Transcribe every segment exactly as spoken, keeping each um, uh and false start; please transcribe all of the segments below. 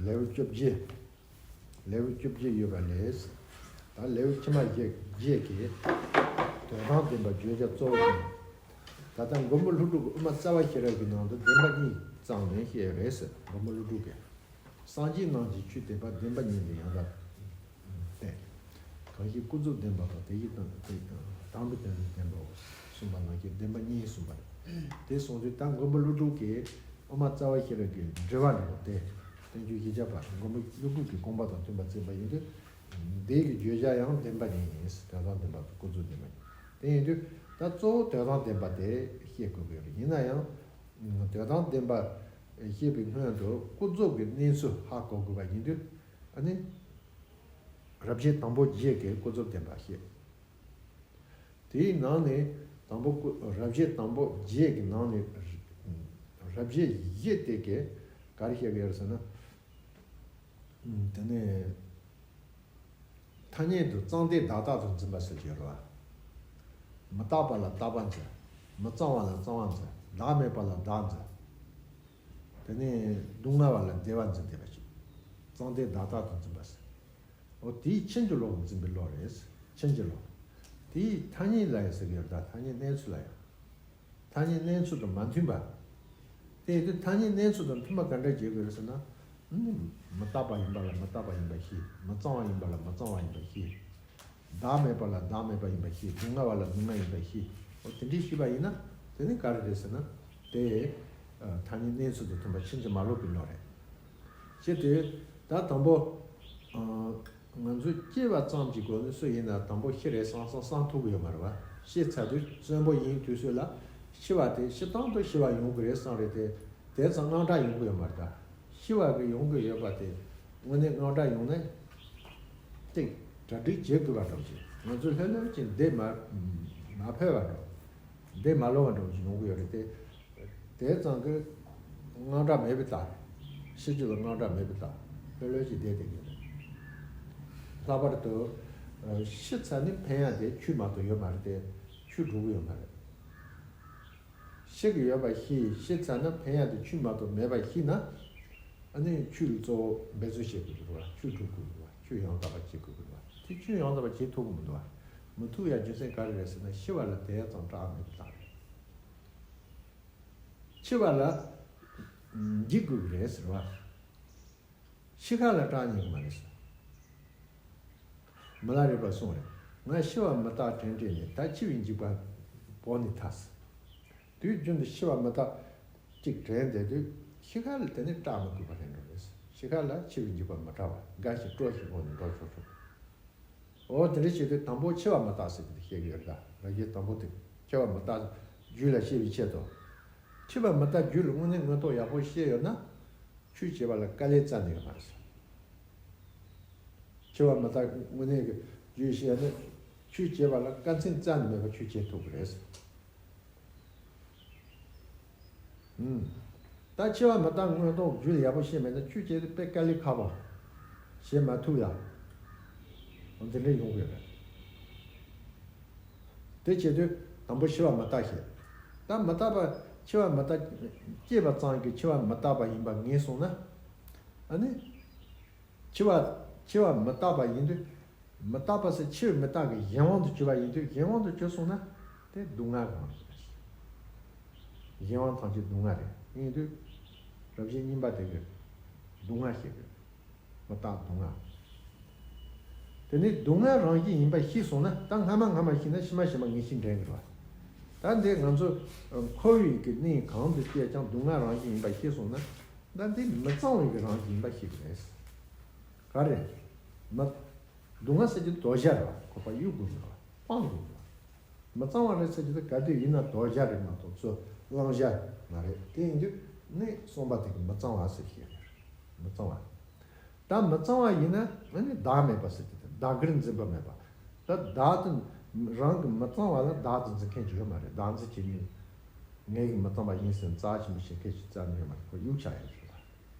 ལེའུ་བཅོ་བརྒྱད། ལེའུ་བཅོ་བརྒྱད་ཡོད་པ་ལས། ད་ལེའུ་ཕྱི་མ་བརྒྱད་བརྒྱད་ཀྱི་དོན་དམ་བདེན་པ་བརྗོད་བྱ་གཙོ་བོ་ཡིན། ད་ལྟ་མགོན་པོ་ཀླུ་སྒྲུབ་ཀྱི་དབུ་མ་རྩ་བ་ཤེས་རབ་ཀྱི་ནང་དུ་བདེན་པ་གཉིས་ཙམ་ལེན་བཤད་ཡོད་རེད་ཟེར། མགོན་པོ་ཀླུ་སྒྲུབ་ཀྱིས། སངས་རྒྱས་རྣམས་ཀྱི་ཆོས་བདེན་པ་བདེན་པ་གཉིས་ལ་ཡང་དག་བསྟན། གང་ཞིག་ཀུན་རྫོབ་བདེན་པ་དང་དེ་བཞིན་དུ་དེ་དང་དུ་བདེན་པའོ་གསུངས་པ་ནང་བཞིན་བདེན་པ་གཉིས་གསུངས་པ་རེད། དེ་སོང་དུས་ད་མགོན་པོ་ཀླུ་སྒྲུབ་ཀྱིས་དབུ་མ་རྩ་བ་ཤེས་རབ་ཀྱི་འགྲེལ་པ་འདྲ་བོ་དེ་བསྟན་བཅོས་བཞི་བརྒྱ་པ་མགོན་པོ་ཀླུ་སྒྲུབ་ཀྱི་དགོངས་པ་དང་མཐུན་པར་བརྩིས་པ་ཡིན་དུས། འདི་གི་བརྗོད་བྱ་ཡང་བདེན་པ་གཉིས་ཡིན། དོན་དམ་བདེན་པ་དང་ཀུན་རྫོབ་བདེན་པ་གཉིས། དེ་ཡིན་དུས་ད་གཙོ་བོ་དོན་དམ་བདེན་པ་དེ་བཤད་དགོས་ཀྱི་རེད། ཡིན་ན་ཡང་དོན་དམ་བདེན་པ་བཤད་པའི་སྔོན་དུ་ཀུན་རྫོབ་ཀྱི་གནས་ཚུལ་ཧ་གོ་དགོས་པ་ཡིན་དུས། ཨ་ནི། རབ་བྱེད་དང་པོ་བརྒྱད་ཀྱི་ཀུན་རྫོབ་བདེན་པ་བཤད། དེའི་ནང་ནས་དང་པོ་ཀུ་རབ་བྱེད་དང་པོ་བརྒྱད་ཀྱི་ནང་ནས། རབ་བྱེད་བཞི་དེ་གས་ག་རེ་བཤད་ཀྱི་ཡོད་ཟེར་ན། དེ་ནས་ཐ་སྙད་དུ་ཙང་དེ་བདག་རྟག་ཏུ་འཛིན་པ་ཟེར་གྱི་ཡོད་རེད་བ། མི་རྟག་པ་ལ་རྟག་པ་འཛིན། མི་གཙང་བ་ལ་གཙང་བ་འཛིན། བདག་མེད་པ་ལ་བདག་འཛིན། དེ་ནས་སྡུག་བསྔལ་བ་ལ་བདེ་བ་འཛིན་བསྡད་པ་ཞིག་ཙང་དེ་བདག་རྟག་ཏུ་འཛིན་པ་ཟེར། འོ་དེའི་ཕྱིན་ཅི་ལོག་འཛིན་པའི་བློ་རེད། ཕྱིན་ཅི་ལོག་དེའི་ཐ་སྙད་ལ་ཡང་ཟེར་གྱི་ཡོད་ད། ཐ་སྙད་གནས་ཚུལ་ལ་ཡང་། ཐ་སྙད་གནས་ཚུལ་དང་མ་མཐུན་པ། དེ་ཡིན་དུས་ཐ་སྙད་གནས་ཚུལ་དང་མཐུན་པ་ག་འདྲ་བྱེད་དགོས་རེད་ཟེར་ན། ནི་མི་རྟག་པ་ཡིན་པ་ལ་མི་རྟག་པ་ཡིན་པ་ཤེས། མི་གཙང་བ་ཡིན་པ་ལ་མི་གཙང་བ་ཡིན་པ་ཤེས། བདག་མེད་པ་ལ་བདག་མེད་པ་ཡིན་པ་ཤེས། སྡུག་བསྔལ་བ་ལ་སྡུག་བསྔལ་ཡིན་པ་ཤེས། འོ་དེ་འདྲའི་ཤེས་པ་ཡིན་ན་དེ་ནི་ག་རེ་རེད་ཟེར་ན། དེ་ཐ་སྙད་གནས་ཚུལ་དང་མཐུན་པ་ཕྱིན་ཅི་མ་ལོག་པའི་བློ་རེད། ཅེས་དེ་ད་དང་པོ། ང་ཚོས་སྐྱེས་པ་ཙམ་གྱི་སྒོ་ནས་སུ་ཡིན་ན་དང་པོ་ཤི་རེད་བསམ་བསམ་བསམ་ཐུབ་ཀྱི་ཡོད་མ་རེད་བ། ཤི་ཚར་དུས་གསོན་པོ་ཡིན་དུས་སུ་ལ་ཤི་བ་དེ་སྤྱིར་བཏང་དུ་ཤི་བ་ཡོང་གི་རེད་བསམ་རེད་དེ། དེ་ཙམ་དངངས་སྐྲག་ཡོང་གི་ཡོད་མ་རེད་ད། ཤི་བ་གི་ཡོང་གི་ཡོད་པ་དེ་དངོས་གནས་དངངས་སྐྲག་ཡོང་ན། ཅིག་གྲ་སྒྲིག་བྱེད་དགོས་པ་འདྲ་བོ་ཅིག་ང་ཚོས་ལྷོད་ལྷོད་ཅིག་འདས་མ་མ་ཕོད་པ་འདྲ་བོ། འདས་མ་ལོག་པ་འདྲ་བོ་ཅིག་ཡོང་གི་ཡོད་རེད་དེ། དེ་ཙམ་གྱིས་དངངས་སྐྲག་མེད་པའི་རྟགས། ཤི་རྒྱུ་ལ་དངངས་སྐྲག་མེད་པའི་རྟགས། ལྷོད་ལྷོད་ཅིག་བསྡད་བསྡད་ཀྱི་རེད། ལྷག་པར་དུ་ཤི་ཚར་ནས་ཕན་ཡག་དེ་ཆོས་མ་གཏོགས་ཡོད་མ་རེད་དེ། ཆོས་འགྲོ་གི་ཡོད་མ་རེད། ཤི་གི་ཡོད་པ་ཤེས། ཤི་ཚར་ན་ཕན་ཡག་དེ་ཆོས་མ་གཏོགས་མེད་པ་ཤེས་ན། ཨ་ནི་ཆོས་ལ་གཙོ་བོ་འབད་རྩོལ་བྱེད་དགོས་ཀྱི་རེད་བ། ཆོས་སྒྲུབ་དགོས་ཀྱི་རེད་བ། ཆོས་ཡང་དག་པ་བྱེད་དགོས་ཀྱི་རེད་བ། དེ་ཆོས་ཡང་དག་པ་བྱེད་ཐུབ་ཀྱི་མི་འདུག་བ། མི་ཐུབ་ཡ་རྒྱུ་མཚན་ག་རེ་རེད་ཟེར་ན། ཤི་བ་ལ་དེ་ཙམ་སྐྲག་མེད་པ་དང་། འཆི་བ་ལ་འཇིགས་དགོས་ཀྱི་རེད་ཟེར་བ། འཆི་ཁ་ལ་སྐྲག་ཉན་གྱི་མ་རེད་ཟེར། མི་ལ་རས་པས་གསུངས་རེད། ང་འཆི་བ་མི་རྟག་དྲན་དྲན་ནས། ད་འཆི་བའི་འཇིགས་པ་བོར་ནས་ཐར་ཟེར། དུས་རྒྱུན་དུ་འཆི་བ་མི་རྟག་ཅིག་དྲན་བསྡད་དུས་འཆི་ཁ་ལ་དེ་ནས་སྐྲག་མི་དགོས་པ་རེད་འགྲོ་རེད་ཟེར། འཆི་ཁ་ལ་འཆི་བའི་འཇིགས་པ་མི་སྐྲག་པ་དགའ་ཞིང་སྤྲོ་ཞིང་ངང་ནས་འགྲོ་ཆོག་ཆོག་འོ་དེ་འདྲ་བྱེད་དུས་དང་པོ་འཆི་བ་མི་རྟག་ཟེར་དེ་བཤད་ཀྱི་ཡོད་ད། རང་བཞིན་དང་པོ་དེ་འཆི་བ་མི་རྟག་རྒྱུད་ལ་སྐྱེ་བའི་ཆེད་དུ། འཆི་བ་མི་རྟག་རྒྱུད་ལ་དངོས་གནས་དངོས་ཐོག་ཡག་པོ་ཤེས་ཡོད་ན། ཆོས་བྱེད་པ་ལ་དཀའ་ལས་རྩ་ནས་ཡོད་མ་རེད། འཆི་བ་མི་རྟག་དངོས་གནས་ཀྱི་རྒྱུད་ཤེས་ན། ཆོས་བྱེད་པ་ལ་དཀའ་ཚེགས་རྩ་ནས་མེད་པར་ཆོས་བྱེད་ཐུབ་ཀྱི་རེད། ད་འཆི་བ་མི་རྟག་དངོས་ཐོག་རྒྱུད་ལ་ཡག་པོ་ཤེས་མེད་ན་ཆོས་བྱེད་དུས་དཔེ་དཀའ་ལས་ཁག་པོ། བྱེད་མ་ཐུབ་ཡ། འོ་འདི་འདྲ་ཡོང་གི་རེད། དེ་བྱེད་དུས་དང་པོ་འཆི་བ་མི་རྟག་ཤེས། ད་མི་རྟག་པ་འཆི་བ་མི་རྟག་སྐྱེས་པ་ཙམ་གྱིས་འཆི་བ་མི་རྟག་པ་ཡིན་པ་ངེས་སོང་ན། ཨ་ནི། འཆི་བ་འཆི་བ་མི་རྟག་པ་ཡིན་དུས། མི་རྟག་པ་ཟེར་འཆི་བ་མི་རྟག་གི་གཞན་དབང་དུ་གྱུར་པ་ཡིན་དུས་གཞན་དབང་དུ་གྱུར་སོང་ན། དེ་སྡུག་བསྔལ་གང་ཞིག་རེད། གཞན་དབང་ཐམས་ཅད་སྡུག་བསྔལ་རེད། ཡིན་དུས། རབ་བྱེད་གཉིས་པ་དེ་གི་སྡུག་བསྔལ་ཤེས་དགོས། མི་རྟག་སྡུག་བསྔལ། དེ་ནས་སྡུག་བསྔལ་རང་བཞིན་ཡིན་པ་ཤེས་སོང་ན། ད་སྔ་མ་སྔ་མ་ཤེས་ན་ཕྱི་མ་ཕྱི་མ་ངེས་ཤེས་འདྲེན་གི་རེད་བ། ད་འདི་ང་ཚོ་འཁོར་བའི་གི་གནས་གང་དུ་སྐྱེས་ཀྱང་སྡུག་བསྔལ་རང་བཞིན་ཡིན་པ་ཤེས་སོང་ན། ད་འདི་མི་གཙང་བའི་གི་རང་བཞིན་ཡིན་པ་ཤེས་གི་རེད། ག་རེ། མི། སྡུག་བསྔལ་ཟེར་གྱི་དོ་ཞག་རེད་བ། ཁོ་པ་གཡུག་དགོས་མེད་བ། སྤང་དགོས་མེད་བ། མི་གཙང་བ་རེད་ཟེར་གྱི་དེ་ག་དུས་ཡིན་ན་དོ་ཞག་རེད་མ་གཏོགས་ཚུར་བླང་བྱ་མ་རེད། དེ་ཡིན་དུས་ནི་གསུངས་པ་དེ་གི་མི་གཙང་བ་ཟེར་གྱི་རེད། མི་གཙང་བ། ད་མི་གཙང་བ་ཡིན་ན་ཨ་ནི་བདག་མེད་པ་ཟེར་གྱི་དེ་བདག་གིར་འཛིན་པ་མེད་པ། ད་བདག་ཏུ་རང་གི་མི་གཙང་བ་ལ་བདག་ཏུ་འཛིན་མཁན་ཅིག་ཡོད་མ་རེད། བདག་འཛིན་བྱེད་ནུས། ངེད་ཀྱི་མི་གཙང་བ་ཡིན་ཟེར་རྩ་ཆེན་པོ་བྱེད་མཁན་ཅིག་རྩ་ནས་ཡོད་མ་རེད། ཁོ་གཡུག་ཆགས་ཡ་ཡོད་རེད་བ།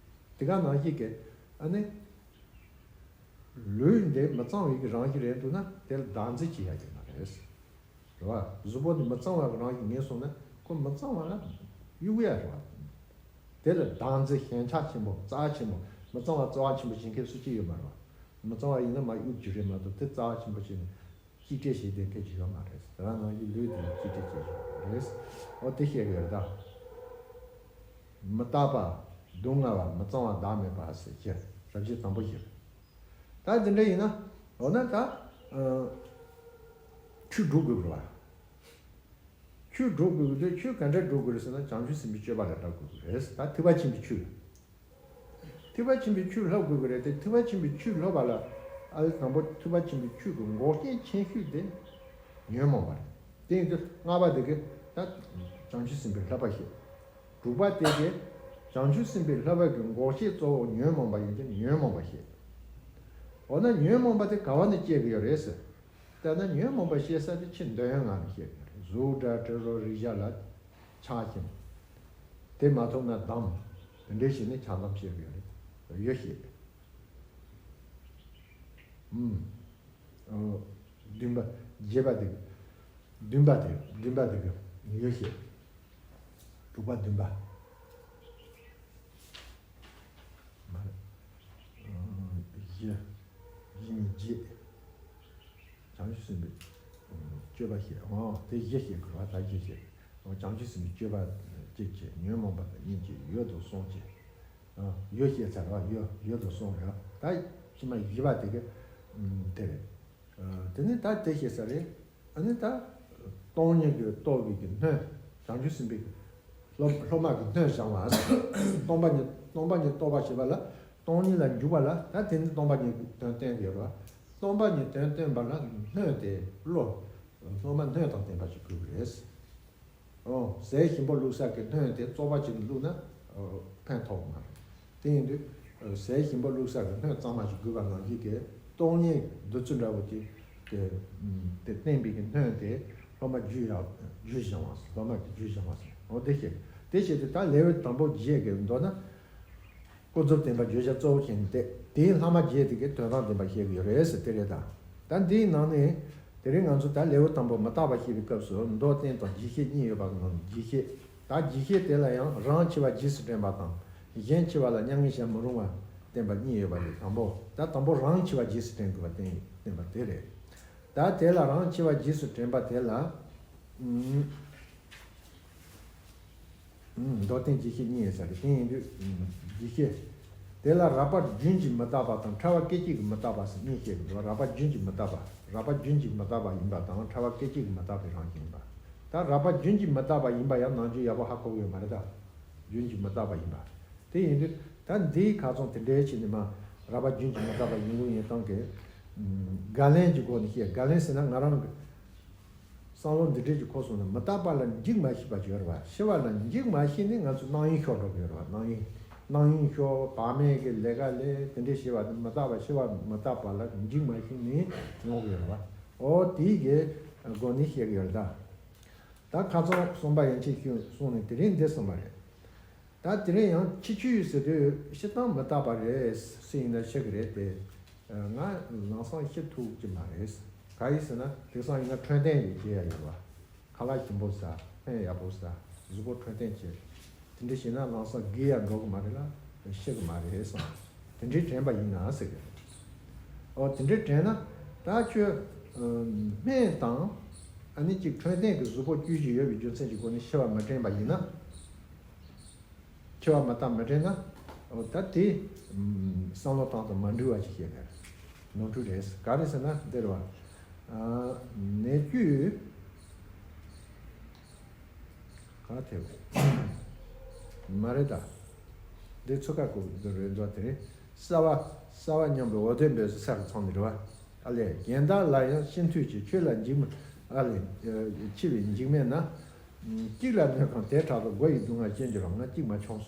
དེ་ག་ནང་བཞིན་གྱི་ཨ་ནི། ལུས་འདི་མི་གཙང་བའི་གི་རང་བཞིན་རེད་འདུག་ན་དེ་ལ་བདག་འཛིན་བྱེད་ཡ་ཡོད་མ་རེད། རེད་བ། གཟུགས་པོ་འདི་མི་གཙང་བ་གི་རང་བཞིན་ངེས་སོང་ན་ཁོ་མི་གཙང་བ་ལ་གཡུག་ཡ་རེད་བ། དེ་ལ་བདག་འཛིན་ཞེན་ཆགས་ཆེན་པོ་རྩ་ཆེན་པོ་མི་གཙང་བ་རྩ་བ་ཆེན་པོ་བྱེད་མཁན་སུ་གཅིག་ཡོད་མ་རེད་བ། མི་གཙང་བ་ཡིན་ན་མ་གཡུག་རྒྱུ་རེད་མ་གཏོགས་དེ་རྩ་བ་ཆེན་པོ་བྱས་ནས་གཅིག་སྤྲད་བྱེད་དེ་མཁན་གཅིག་ཡོད་མ་རེད། དེ་རང་ནང་གི་ལུས་དེ་གཅིག་སྤྲད་བྱེད་ཀྱི་རེད། འོ་དེ་བཤད་གི་ཡོད་ད། མི་རྟག་པ། སྡུག་བསྔལ་བ། མི་གཙང་བ་བདག་མེད་པ་ཟེར་གྱི་རབ་བྱེད་དང་པོ་བཞི་རེད། ད་དེ་འདྲ་ཡིན་ན། འོ་ན་ད། ཨ། ཆོས་སྒྲུབ་དགོས་རེད་བ། ཆོས་སྒྲུབ་དགོས་ཀྱི་འདུག་ཆོས་ག་འདྲ་སྒྲུབ་དགོས་རེད་ཟེར་ན་བྱང་ཆུབ་སེམས་དཔའི་སྤྱོད་པ་ལ་སྒྲུབ་དགོས་ཀྱི་རེད། ད་ཐེག་པ་ཆེན་པོའི་ཆོས། ཐེག་པ་ཆེན་པོའི་ཆོས་སློབ་དགོས་ཀྱི་རེད་དེ། ཐེག་པ་ཆེན་པོའི་ཆོས་སློབ་པ་ལ། ཨ་ལི་དང་པོ་ཐེག་པ་ཆེན་པོའི་ཆོས་ཀྱི་འགོག་རྐྱེན་ཆེ་ཤོས་དེ་ཉོན་མོངས་པ་རེད། དེ་ཡིན་དུས་ལྔ་པ་དེ་གི་ད་བྱང་ཆུབ་སེམས་དཔའི་བསླབ་པ་བཤད། དྲུག་པ་དེ་གི་བྱང་ཆུབ་སེམས་དཔའི་བསླབ་པ་གི་འགོག་བྱེད་གཙོ་བོ་ཉོན་མོངས་པ་ཡིན་ཙང་ཉོན་མོངས་པ་བཤད། འོ་ན་ཉོན་མོངས་པ་དེ་ག་བ་ནས་སྐྱེ་གི་ཡོད་རེད་ཟེར། ད་ན་ཉོན་མོངས་པ་ཞེས་ས་དེ་ཕྱི་འདོད་ཡོན་ལྔ་ནས་སྐྱེ་གི་ཡོད་རེད། གཟུགས་སྒྲ་དྲི་རོ་རེག་བྱ་ལ་ཆགས་ཤིང་། དེ་མ་ཐོབ་ན་སྡང་། དེ་འདྲ་བྱས་ནས་ཆགས་སྡང་སྐྱེ་གི་ཡོད་རེད། ཡོད་ཤེས། ཨུམ། ཨོ། བདུན་པ། བརྒྱད་པ་དེ། བདུན་པ་དེ། བདུན་པ་དེ་གི་ཡོད་ཤེས། དྲུག་པ་བདུན་པ། མ་རེད། བཞི། བཞི་གཉིས་བརྒྱད། བྱང་ཆུབ་སེམས་དཔའི་སྤྱོད་པ་བཤད། འོ་དེ་བཞི་བཤད་དགོས་པ། ད་བཞི་བཤད། འོ་བྱང་ཆུབ་སེམས་དཔའི་སྤྱོད་པ་གཅིག་བྱས། ཉོན་མོངས་པ་དང་གཉིས་བྱས། ཡོད་དོ་གསུམ་བྱས། ཡོད་བཤད་ཚར་བ། ཡོད་ཡོད་དོ་གསུམ་རེད། ད་ཕྱི་མ་བཞི་པ་དེ་གི་དེ་རེད། དེ་ནས་ད་དེ་བཤད་ས་རེད། ཨ་ནི་ད་སྟོང་ཉིད་ཀྱི་རྟོགས་པའི་གི་སྣོད། བྱང་ཆུབ་སེམས་དཔའི་གི་སློབ་སློབ་མ་གི་སྣོད་སྦྱང་བ། སྟོང་པ་ཉིད་སྟོང་པ་ཉིད་རྟོགས་པ་ཞེས་པ་ལ་སྟོང་ཉིད་ལ་འཇུག་པ་ལ། ད་དེ་ནི་སྟོང་པ་ཉིད་ཀྱི་དོན་བསྟན་གི་ཡོད་རེད་བ། སྟོང་པ་ཉིད་དོན་བསྟན་པ་ལ་སྣོད་དེ་བློ། སློབ་མ་སྣོད་དང་ལྡན་པ་ཞིག་དགོས་ཀྱི་རེད། ཨོ། ཟས་ཞིམ་པོ་བླུགས་ས་གི་སྣོད་དེ་བཙོག་པ་ཅིག་བླུགས་ན་ཨོ་ཕན་ཐོགས་མ་རེད། དེ་ཡིན་དུས་ཨོ་ཟས་ཞིམ་པོ་བླུགས་ས་གི་སྣོད་གཙང་མ་ཞིག་དགོས་པ་ནང་བཞིན་གྱི་སྟོང་ཉིད་བདུད་རྩི་འདྲ་བོ་ཅིག་གི་དེ་བསྟན་པའི་གི་སྣོད་དེ་སློབ་མ་རྒྱུད་ཡག་རྒྱུད་སྦྱང་བ། སློབ་མ་གི་རྒྱུད་སྦྱང་བ་ཟེར། ཨོ་དེ་བཤད། དེ་བཤད་དུས་ད་ལེའུ་དང་པོ་བརྒྱད་ཀྱི་མདོར་ན། ཀུན་རྫོབ་བདེན་པ་བརྗོད་བྱ་གཙོ་བོ་བྱས་ནས་བསྡད། དེའི་ལྷག་མ་བརྒྱད་དེ་གའི་དོན་དམ་བདེན་པ་བཤད་ཀྱི་ཡོད་རེད་ཟེར་དེ་རེད་ད། ད་འདིའི་ནང་ནས་དེ་རིང་ང་ཚོ་ད་ལེའུ་དང་པོ་མི་རྟག་པ་བཤད་པའི་སྐབས་སུ་མདོར་བསྟན་དང་རྒྱས་བཤད་གཉིས་ཡོད་པ་གི་ནང་ནས་རྒྱས་བཤད། ད་རྒྱས་བཤད་དེ་ལ་ཡང་རང་འཆི་བ་རྗེས་སུ་དྲན་པ་དང་གཞན་འཆི་བ་ལ་མྱ་ངན་བྱ་མི་རུང་བ་བསྟན་པ་གཉིས་ཡོད་པ་ལས། དང་པོ་ད་དང་པོ་རང་འཆི་བ་རྗེས་སུ་དྲན་དགོས་པ་བསྟན་བསྟན་པ་དེ་རེད། ད་དེ་ལ་རང་འཆི་བ་རྗེས་སུ་དྲན་པ་དེ་ལ། ཨུམ། མདོར་བསྟན་རྒྱས་བཤད་གཉིས་ཡོད་ས་རེད། དེ་ཡིན་དུས་རྒྱས་བཤད་དེ་ལ་རགས་པ་རྒྱུན་གྱིས་མི་རྟག་པ་དང་ཕྲ་བ་སྐད་ཅིག་གིས་མི་རྟག་པ་ཟེར་གཉིས་བཤད་དགོས། རགས་པ་རྒྱུན་གྱིས་མི་རྟག་པ། རགས་པ་རྒྱུན་གྱིས་མི་རྟག་པ་ཡིན་པ་དང་ཕྲ་བ་སྐད་ཅིག་གིས་མི་རྟག་པའི་རང་བཞིན་ཡིན་པ། ད་རགས་པ་རྒྱུན་གྱིས་མི་རྟག་པ་ཡིན་པ་ཡང་ནང་རྒྱུད་ཡག་པོ་ཧ་གོ་གི་ཡོད་མ་རེད་ད། རྒྱུན་གྱིས་མི་རྟག་པ་ཡིན་པ། དེ་ཡིན་དུས་ད་འདིའི་ཁ་ཚོན་དེ་འདྲའི་ཕྱིར་ནི་མ་རགས་པ་རྒྱུན་གྱིས་མི་རྟག་པ་ཡིན་དགོས་ཡིན་སྟངས་ཀྱི་བརྒལ་ལན་གྱི་སྒོ་ནས་བཤད། བརྒལ་ལན་ཟེར་ན་ང་རང་གི་བསམ་བློ་འདི་འདྲས་ཀྱི་ཁོ་སོང་ན་མི་རྟག་པ་ལ་འཇིགས་མ་ཤེས་པ་ཅིག་ཡོད་རེད་བ། ཤི་བ་ལ་འཇིགས་མ་ཤེས་ནས་ང་ཚོ་སྣང་ཡུལ་ཤོར་འགྲོ་གི་ཡོད་རེད་བ། སྣང་ཡུལ་སྣང་ཡུལ་ཤོར། བག་མེད་ཀྱི་ལས་ཀ་ལས་དེ་འདྲས་བྱས་པ་དེ་མི་རྟག་པ། ཤི་བ་མི་རྟག་པ་ལ་འཇིགས་མ་ཤེས་ནས་ཡོང་གི་ཡོད་རེད་བ། ཨོ་དེའི་གི་སྒོ་ནས་བཤད་གི་ཡོད་རེད་ད། ད་ཁ་ཚོན་གསུམ་པ་ཡན་ཆད་ཤོད་སོང་ནས་དེ་རིང་འདི་གསུངས་པ་རེད། ད་དེ་རིང་ཡང་འཆི་ཆོས་ཟེར་དུས་ཤི་སྟངས་མི་རྟག་པ་རེད། སུ་ཡིན་ན་ཤི་གི་རེད་དེ། ང་ལམ་སང་ཤི་ཐུབ་ཀྱི་མ་རེད། ག་ཡིན་ཟེར་ན་དེང་སང་ཡིན་ན་འཕྲོད་བསྟེན་ཡོད་བྱེད་ཡ་ཡོད་བ། ཁ་ལག་ཞིམ་པོ་ཟ། ཕན་ཡག་པོ་ཟ། གཟུགས་པོ་འཕྲོད་བསྟེན་བྱེད། དེ་འདྲ་བྱས་ན་ལམ་སང་རྒས་ཡ་འགྲོ་གི་མ་རེད་ལ་ཤི་གི་མ་རེད་བསམ། དེ་འདྲའི་དྲན་པ་ཡིན་ན་ཟེར་གི་རེད། ཨོ་དེ་འདྲའི་དྲན་ན་ད་ཁྱོད་སྨན་དང་ཨ་ནི་ཅིག་འཕྲོད་བསྟེན་གྱི་གཟུགས་པོ་བཅོས་ཀྱི་ཡོད་པའི་རྒྱུ་མཚན་གྱི་སྒོ་ནས་ཤི་བ་མི་དྲན་པ་ཡིན་ན། འཆི་བ་མི་རྟག་མི་དྲན་ན། འོ་ད་དེ་བསམ་བློ་བཏང་དང་མ་འགྲིག་པ་ཅིག་བཤད་གི་ནོར་འཁྲུལ་རེད། ག་རེ་ཟེར་ན་འདིར་བ། ནད་བཅོས་ག་ཐེབས་མ་རེད་ད། འདི་ཚོ་ཁ་ཁོ་འདི་རེད་འདུག་དེ་རིང་གསར་བ་གསར་བ་སྙོམས་པའི་འོ་དོད་འབོད་ས་ས་གི་ཚང་ནི་རེད་བ། ཨ་ལས་གཞན་དག་ལ་ཡང་ཤི་འཐུས་ཀྱི་ཁྱོད་ལ་འཇིགས་མ་ཨ་ལས་འཆི་བའི་འཇིགས་མེད་ན། གཅིག་ལ་གནོད་ཁང་དེ་དྲག་ཏུ་མགོ་ཡི་སྡུག་བསྔལ་ཅན་གྱི་རང་ང་གཅིག་མ་བྱུང་སོང་།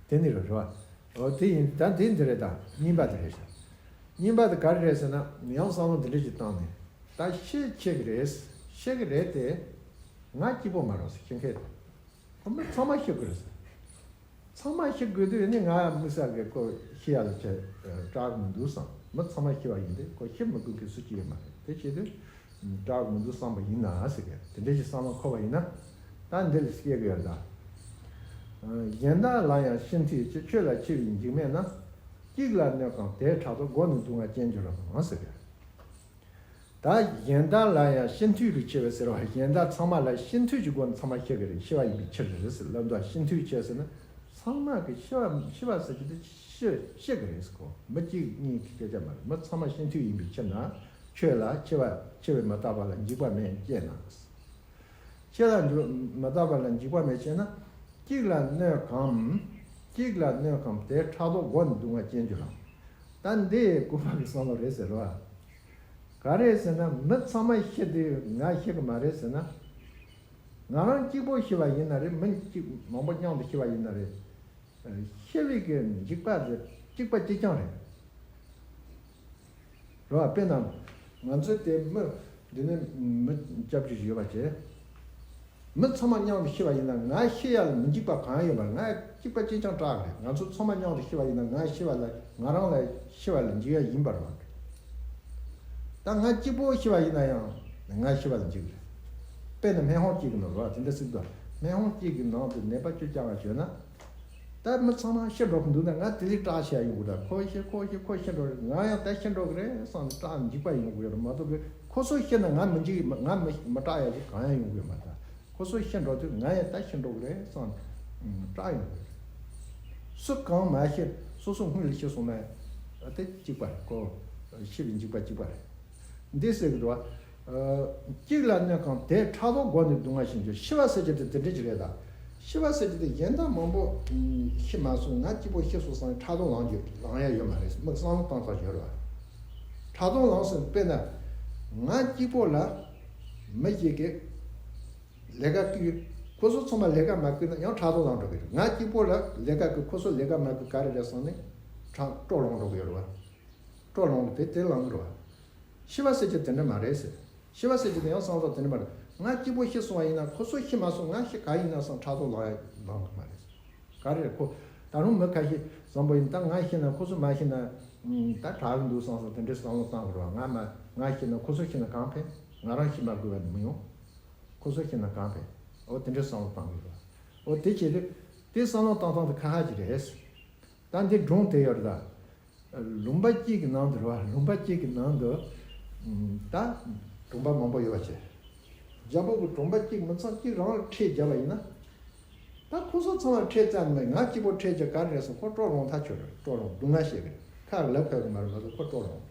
དེ་ནི་རེད་རེད་བ། འོ་དེ་ཡིན་ད་དེ་འདི་རེད་ད། གཉིས་པ་དེ་རེད་ཤག་གཉིས་པ་དེ་ག་རེ་རེད་ཟེར་ན་ཡང་བསམ་བློ་འདི་འདྲ་ཞིག་བཏང་ནས་ད་ཤི་ཆེ་གི་རེད། ཤི་གི་རེད་དེ། ང་སྐྱིད་པོ་མ་རེད་ཟེར་ཤི་མཁན་དེ། ཁོ་མི་ཚང་མ་ཤི་གི་རེད་ཟེར། ཚང་མ་ཤི་དགོས་དུས་ནི་ང་དམིགས་བསལ་གི་ཁོ་ཤི་ཡ་ལ་བྱས་སྐྲག་གི་མི་འདུག་བསམ། མི་ཚང་མ་ཤི་བ་ཡིན་ཏེ་ཁོ་ཤི་མི་དགོས་མཁན་སུ་གཅིག་ཡོད་མ་རེད། དེ་བྱེད་དུས་ དྲག་མི་འདུག་བསམ་པ་ཡིན་ན་ཟེར་གི། དེ་འདྲ་ཞིག་བསམ་བློ་འཁོར་བ་ཡིན་ན། ད་འདི་ལ་སྐྱེ་གི་ཡོད་ད། གཞན་དག་ལ་ཡང་ཤི་མཐུད་ཅེས། ཆོས་ལ་འཆི་བའི་འཇིགས་མེད་ན། གཅིག་ལ་གནོད་ཀྱང་དེ་ཕྲག་དོག་སྒོ་ནས་སྡུག་བསྔལ་སྐྱེ་འགྱུར་རམ་ཟེར་གི། ད་གཞན་དག་ལ་ཡང་ཤི་མཐུད་དུ་ཆེ་བས་ཟེར་བ། གཞན་དག་ཚང་མ་ལ་ཤི་མཐུད་ཀྱི་སྒོ་ནས་ཚང་མ་ཤི་གི་རེད། ཤི་བ་ཡིན་པའི་ཕྱིར་རེད་ཟེར་ལབ་འདུག་ཤི་མཐུད་ཆེ་ཟེར་ན། ཚང་མ་གི་ཤི་བ་ཤི་བ་ཟེར་གྱི་དེ་ཤི་ཤི་གི་རེད་ཟེར་གོ། མི་གཅིག་གཉིས་ཀྱི་སྐད་ཆ་མ་རེད། མི་ཚང་མ་ཤི་མཐུད་ཡིན་པའི་ཕྱིར་ན། ཁྱོད་ལ་འཆི་བ་འཆི་བས་མི་རྟག་པ་ལ་འཇིགས་པ་མེད་ཅེ་ན། འཆི་བ་མི་རྟག་པ་ལ་འཇིགས་པ་མེད་ཅེ་ན། གཅིག་ལ་གནོད་གམ། གཅིག་ལ་གནོད་གམ་དེ་ཕྲག་དོག་སྒོ་ནས་སྡུག་བསྔལ་སྐྱེ་འགྱུར་རམ། ད་འདི་སྐུ་པར་གྱི་བསམ་བློ་རེད་ཟེར་བ། ག་རེ་ཟེར་ན། མི་ཚང་མ་ཤི་དུས་ང་ཤི་གི་མ་རེད་ཟེར་ན། ང་རང་གཅིག་པོ་ཤི་བ་ཡིན་ན་རེད། མི་གཅིག་མང་པོ་མཉམ་དུ་ཤི་བ་ཡིན་ན་རེད། ཤི་བའི་གི་འཇིགས་པ་རེད། གཅིག་པ་གཅིག་རྐྱང་རེད། རེད་བ། དཔེར་ན་ང་ཚོའི་དེ་མི་འདི་ནས་མི་སྐྱབས་བཅོལ་ཡོད་པ་བྱས། མི་ཚང་མ་མཉམ་དུ་ཤི་བ་ཡིན་ན་ང་ཤི་ཡ་ལ་མི་འཇིགས་པ་གང་ཡོད་པ། ང་གཅིག་པ་གཅིག་རྐྱང་སྐྲག་གི་རེད། ང་ཚོ་ཚང་མ་མཉམ་དུ་ཤི་བ་ཡིན་ན་ང་ཤི་བ་ལ་ང་རང་ལ་ཤི་བ་ལ་འཇིགས་ཡ་ཡིན་པ་རེད་བ། ད་ང་གཅིག་པོ་ཤི་བ་ཡིན་ན་ཡང་ང་ཤི་བ་ལ་འཇིགས་རེད། དཔེར་ན་སྨན་ཁང་གཅིག་གི་ནང་རེད་བ། དེ་འདྲ་ཟེར་དུས་སྨན་ཁང་གཅིག་གི་ནང་དུ་ནད་པ་བཅུ་རྐྱང་བ་བྱོན་ན། ད་མི་ཚང་མ་ཤི་འགྲོ་གི་འདུག་ན་ང་དེ་ལས་སྐྲག་བྱས་ཡོང་གི་རེད། ཁོ་ཤི་ཁོ་ཤི་ཁོ་ཤི་འགྲོ་རེད། ང་ཡང་ད་ཤི་འགྲོ་གི་རེད་བསམ་ནས་སྐྲག་འཇིགས་པ་ཡོང་གི་ཡོད་རེད་མ་གཏོགས་གི། ཁོ་ཚོ་ཤི་ན་ང་མི་འཇིགས། ང་མི་མི་སྐྲག་ཡ་ཅིག་གང་ཡང་ཡོང་གི་ཡོད་མ་རེད། ཁོ་ཚོ་ཤི་འགྲོ་དུས་ང་ཡང་ད་ཤི་འགྲོ་གི་རེད་བསམ་ནས་སྐྲག་ཡོང་གི་རེད། སུ་གང་མ་ཤི་སོ་སོ་སྔོན་ལ་ཤི་སོང་ན་དེ་གཅིག་པ་རེད། ཁོ་ཤི་བའི་འཇིགས་པ་གཅིག་པ་རེད། འདི་ཟེར་གི་འདུག་བ། གཅིག་ལ་གནོད་གང་དེ་ཕྲག་དོག་སྒོ་ནས་སྡུག་བསྔལ་ཞིང་འགྱུར། ཤི་བ་ཟེར་གྱི་དེ་དེ་འདྲ་ཅིག་རེད་ད། ཤི་བ་ཟེར་གྱི་དེ་གཞན་དག་མང་པོ་ཤི་མ་སོང་ང་གཅིག་པོ་ཤི་སོང་བསམ་ཕྲག་དོག་ལངས་རྒྱུ་ལངས་ཡ་ཡོད་མ་རེད། མི་བསམ་བློ་བཏང་ས་ཡོད་རེད་བ། ཕྲག་དོག་ལངས་སོང་། དཔེར་ན་ང་གཅིག་པོ་ལ་མི་ཞིག་གིས་ལས་ཀ་བསྐུལ། ཁོ་ཚོ་ཚང་མ་ལས་ཀ་མ་བསྐུལ་ན་ཡང་ཕྲག་དོག་ལངས་འགྲོ་གི་རེད། ང་གཅིག་པོ་ལ་ལས་ཀ་བསྐུལ། ཁོ་ཚོ་ལས་ཀ་མ་བསྐུལ་ག་རེ་རེད་བསམ་ནས་ཕྲག་སྤྲོ་ལངས་འགྲོ་གི་ཡོད་རེད་བ། སྤྲོ་ལངས་དེ་དེ་ལངས་འགྲོ་བ། ཤི་བ་ཟེར་གྱི་དེ་འདྲ་མ་རེད་ཟེར། ཤི་བ་ཟེར་གྱི་དེ་ཡང་བསམ་བློ་དེ་འདྲ་མ་རེད། ང་གཅིག་པོ་ཤི་སོང་བ་ཡིན་ན་ཁོ་ཚོ་ཤི་མ་སོང་ང་ཤི་ག་ཡིན་ན་བསམ་ཕྲག་དོག་ལངས་ཡ་ལངས་གི་མ་རེད་ཟེར། ག་རེ་རེད། ཁོ་ད་རུང་མི་ཁ་ཤས་བཟང་པོ་ཡིན། ད་ང་ཤི་ན་ཁོ་ཚོ་མ་ཤི་ན་ད་དྲག་གི་འདུག་བསམ་བསམ་དེ་འདྲའི་བསམ་བློ་བཏང་གི་རེད་བ། ང་མ་ང་ཤི་ན་ཁོ་ཚོ་ཤི་ན་གང་ཕན། ང་རང་ཤི་མ་དགོས་པ་ནི་མི་ཡོང་། ཁོ་ཚོ་ཤི་ན་གང་ཕན། འོ་དེ་འདྲའི་བསམ་བློ་བཏང་གི་རེད་བ། འོ་དེ་བྱས་དུས་དེ་བསམ་བློ་བཏང་སྟངས་དེ་ཁ་ཁ་ཅིག་རེད། ད་འདི་སྒྲུང་དེ་ཡོད་རེད་ད། ལུང་པ་གཅིག་གི་ནང་དུ་རེད་བ། ལུང་པ་གཅིག་གི་ནང་དུ་ད་གྲོང་པ་མང་པོ་ཡོད་པ་བྱས། རྒྱལ་པོ་གི་གྲོང་པ་གཅིག་མི་ཚང་གཅིག་རང་ལ་ཁྲལ་བརྒྱབ་པ་ཡིན་ན། ད་ཁོ་ཚོ་ཚང་མ་ཁྲལ་བཙལ་ནས་ང་གཅིག་པོ་ཁྲལ་བརྒྱབ་ག་རེ་རེད་སོང་། ཁོ་སྤྲོ་ལངས་ཐག་ཆོད་རེད། སྤྲོ་ལངས་སྡུག་བསྔལ་བཤད་གི་རེད། ཁ་ལབ་ཁ་གི་མ་རེད་མ་གཏོགས་ཁོ་སྤྲོ་ལངས།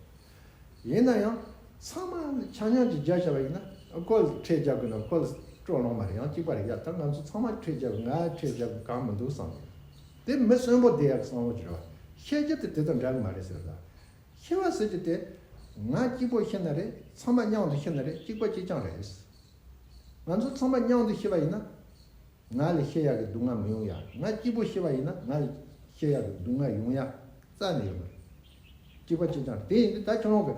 ཡིན་ན་ཡང་ཚང་མ་ཆ་མཉམ་གྱིས་བརྒྱབ་བཞག་པ་ཡིན་ན་ཁོ་ལ་ཁྲལ་བརྒྱབ་དགོས་ན་ཁོ་ལ་སྤྲོ་ལངས་མ་རེད། ཡང་གཅིག་པ་རེད། ཡ་ད་ང་ཚོ་ཚང་མ་ཁྲལ་བརྒྱབ་ང་ཁྲལ་བརྒྱབ་གང་མི་འདུག་བསམ་གི། དེ་མི་གསོན་པོ་བསྡད་ཡག་བསམ་བློ་ཅིག་རེད་བ། བཤད་རྒྱུ་དེ་དེ་དང་འདྲ་གི་མ་རེད་ཟེར་ད། ཤི་བ་ཟེར་རྒྱུ་དེ་ང་གཅིག་པོ་ཤི་ན་རེད། ཚང་མ་མཉམ་དུ་ཤི་ན་རེད། གཅིག་པ་གཅིག་རྐྱང་རེད། ང་ཚོ་ཚང་མ་མཉམ་དུ་ཤི་བ་ཡིན་ན། ང་ལ་ཤི་ཡག་གི་སྡུག་བསྔལ་མི་ཡོང་ཡ། ང་གཅིག་པོ་ཤི་བ་ཡིན་ན་ང་ལ་ཤི་ཡག་གི་སྡུག་བསྔལ་ཡོང་ཡ་རྩ་ནས་ཡོད་མ་རེད། གཅིག་པ་གཅིག་རྐྱང་རེད། དེ་ཡིན་དུས་ད་ཁྱོད་རང་གི་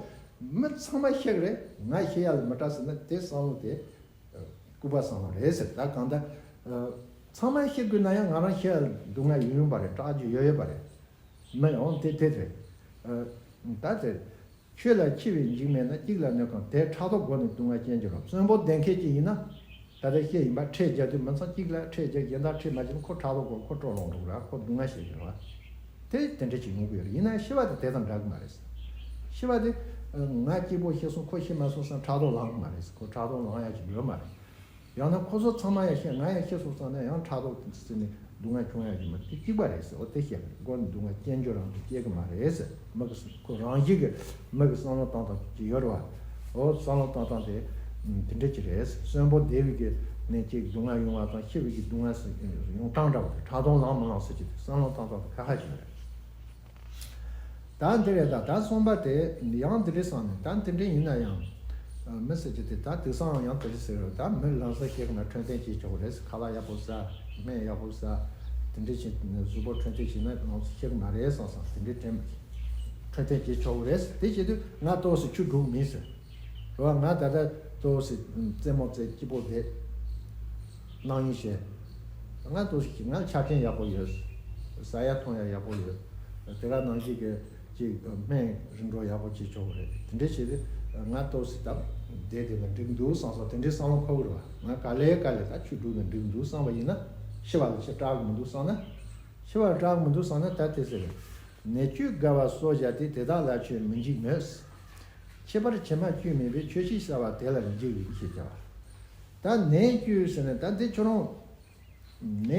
མི་ཚང་མ་ཤི་གི་རེད། ང་ཤི་ཡག་ལ་མི་སྐྲག་ཟེར་ན་དེ་བསམ་བློ་དེ་ཨ་ལྐུགས་པ་བསམ་བློ་རེད་ཟེར། ད་གང་ལྟར་ཨ་ཚང་མ་ཤི་དགོས་ན་ཡང་ང་རང་ཤི་ཡག་ལ་སྡུག་བསྔལ་ཡོང་ཡོང་པ་རེད། སྐྲག་རྒྱུ་ཡོད་ཡོད་པ་རེད། མི་ཡང་དེ་དེ་རེད། ཨ་ད་དེ། ཆོས་ལ་འཆི་བའི་འཇིགས་མེད་ན། གཅིག་ལ་གནོད་གང་དེ་ཕྲག་དོག་སྒོ་ནས་སྡུག་བསྔལ་སྐྱེ་འགྱུར་རོ། གསོན་པོ་བསྡད་མཁན་ཅིག་ཡིན་ན། ད་ལྟ་བཤད་ཡིན་པ་ཁྲལ་རྒྱག་དུས་མི་ཚང་གཅིག་ལ་ཁྲལ་རྒྱག་གཞན་དག་ཁྲལ་མ་བྱས་ན་ཁོ་ཕྲག་དོག་སྒོ་ཁོ་སྤྲོ་ལངས་འགྲོ་གི་ར། ཁོ་སྡུག་བསྔལ་སྐྱེ་གི་ར། དེ་དེ་འདྲ་ཅིག་ཡོང་གི་ཡོད་རེད། ཡིན་ན་ཤི་བ་དེ་དེ་དང་འདྲ་གི་མ་རེད། ཤི་བ་དེ་ང་གཅིག་པོ་ཤི་སོང་ཁོ་ཤི་མ་སོང་བསམ་ཕྲག་དོག་ལངས་གི་མ་རེད། ཁོ་ཕྲག་དོག་ལངས་ཡ་ཅིག་ཡོད་མ་རེད། ཡང་ན་ཁོ་ཚོ་ཚང་མ་ཡང་ཤི་ང་ཡང་ཤི་སོང་བསམ་ན་ཡང་ཕྲག་དོག་ཟེར་ནས་སྡུག་བསྔལ་བྱུང་ཡ་ཡིན་མ་དེ་གཅིག་པ་རེད་ཟེར། འོ་དེ་བཤད་པ་རེད། སྒོ་ནས་སྡུག་བསྔལ་སྐྱེ་འགྱུར་རང་དུ་སྐྱེ་གི་མ་རེད་ཟེར། མི་གི་ཁོ་རང་བཞིན་གྱི་མི་གི་བསམ་བློ་བཏང་སྟངས་ཅིག་ཡོད་རེད་བ། འོ་བསམ་བློ་བཏང་སྟངས་དེ་དེ་འདྲ་ཅིག་རེད་ཟེར། གསོན་པོ་བསྡད་པའི་གི་ནས་ཅིག་སྡུག་བསྔལ་ཡོང་བ་དང་ཤི་བའི་གི་སྡུག་བསྔལ་ཟེར་ཡོང་སྟངས་འདྲ་བ་རེད། ཕྲག་དོག་ལངས་མི་ལངས་ཟེར་གྱི་དེ་བསམ་བློ་བཏང་སྟངས་དེ་ཁ་ཁ་ཅིག་རེད། ད་འདི་རེད། ད་ད་གསུམ་པ་དེ་ཡང་འདི་འདྲའི་བསམ་ནས་ད་འདི་འདྲའི་ཡིན་ན་ཡང་མི་ཟེར་གྱི་དེ་ད་དེང་སང་ཡང་དེ་འདྲ་ཟེར་རོ། ད་མི་ལམ་སང་ཤི་གི་ན་འཕྲོད་བསྟེན་བྱེད་ཆོག་གི་རེད། ཁ་ལག་ཡག་པོ་ཟ། སྨན་ཡག་པོ་ཟ། དེ་འདྲ་བྱེད་གཟུགས་པོ་འཕྲོད་བསྟེན་བྱེད་ན་ལམ་སང་ཤི་གི་མ་རེད་བསམ་བསམ་དེ་འདྲའི་དྲན་འཕྲོད་བསྟེན་བྱེད་ཆོག་གི་རེད། དེ་བྱེད་དུས་ང་ཏོག་ཙམ་ཆུ་འགྲོ་གི་མིན་ཟེར་རོ། ང་ད་ལྟ་ཏོག་ཙམ་རྩེད་མོ་རྩེ་སྐྱིད་པོ་བསྡད། གནང་ཡིན་ཞེས། ང་ཏོག་ཙམ་ང་ཆ་རྐྱེན་ཡག་པོ་ཡོད། ཟ་ཡ་འཐུང་ཡ་ཡག་པོ་ཡོད། དེ་ག་ནང་བཞིན་གྱི་ཅིག་སྨན་རིམ་གྲོ་ཡག་པོ་བྱེད་ཆོག་གི་རེད། དེ་འདྲ་བྱས་ཏེ་ ང་ཏོག་ཙམ་ད་བསྡད་དེ་ན་འགྲིག་འདུག་བསམ་སོང་། དེ་འདྲའི་བསམ་བློ་འཁོར་གི་རེད་བ། ང་ག་ལེ་ག་ལེ་ད་ཆོས་སྒྲུབ་ན་འགྲིག་འདུག་བསམ་པ་ཡིན་ན། འཆི་བ་ལ་ཅི་སྐྲག་གི་མི་འདུག་བསམ་ན། འཆི་བ་ལ་སྐྲག་གི་མི་འདུག་བསམ་ན། ད་དེ་ཟེར་གི། ནད་བཅོས་རྒ་བ་གསོ་བྱ་སྟེ། དེ་དག་ལ་ཁྱོད་མི་འཇིགས་མོད། ཁྱད་པར་ཕྱི་མ་བཅོས་མེད་པས། ཆོས་ཤིག་གསལ་བ་དེ་ལ་འཇིགས་པའི་ཕྱིར་བྱ་བ། ད་ནད་བཅོས་ཟེར་ན་ད་འདི་ཁྱོད་རང་ནད་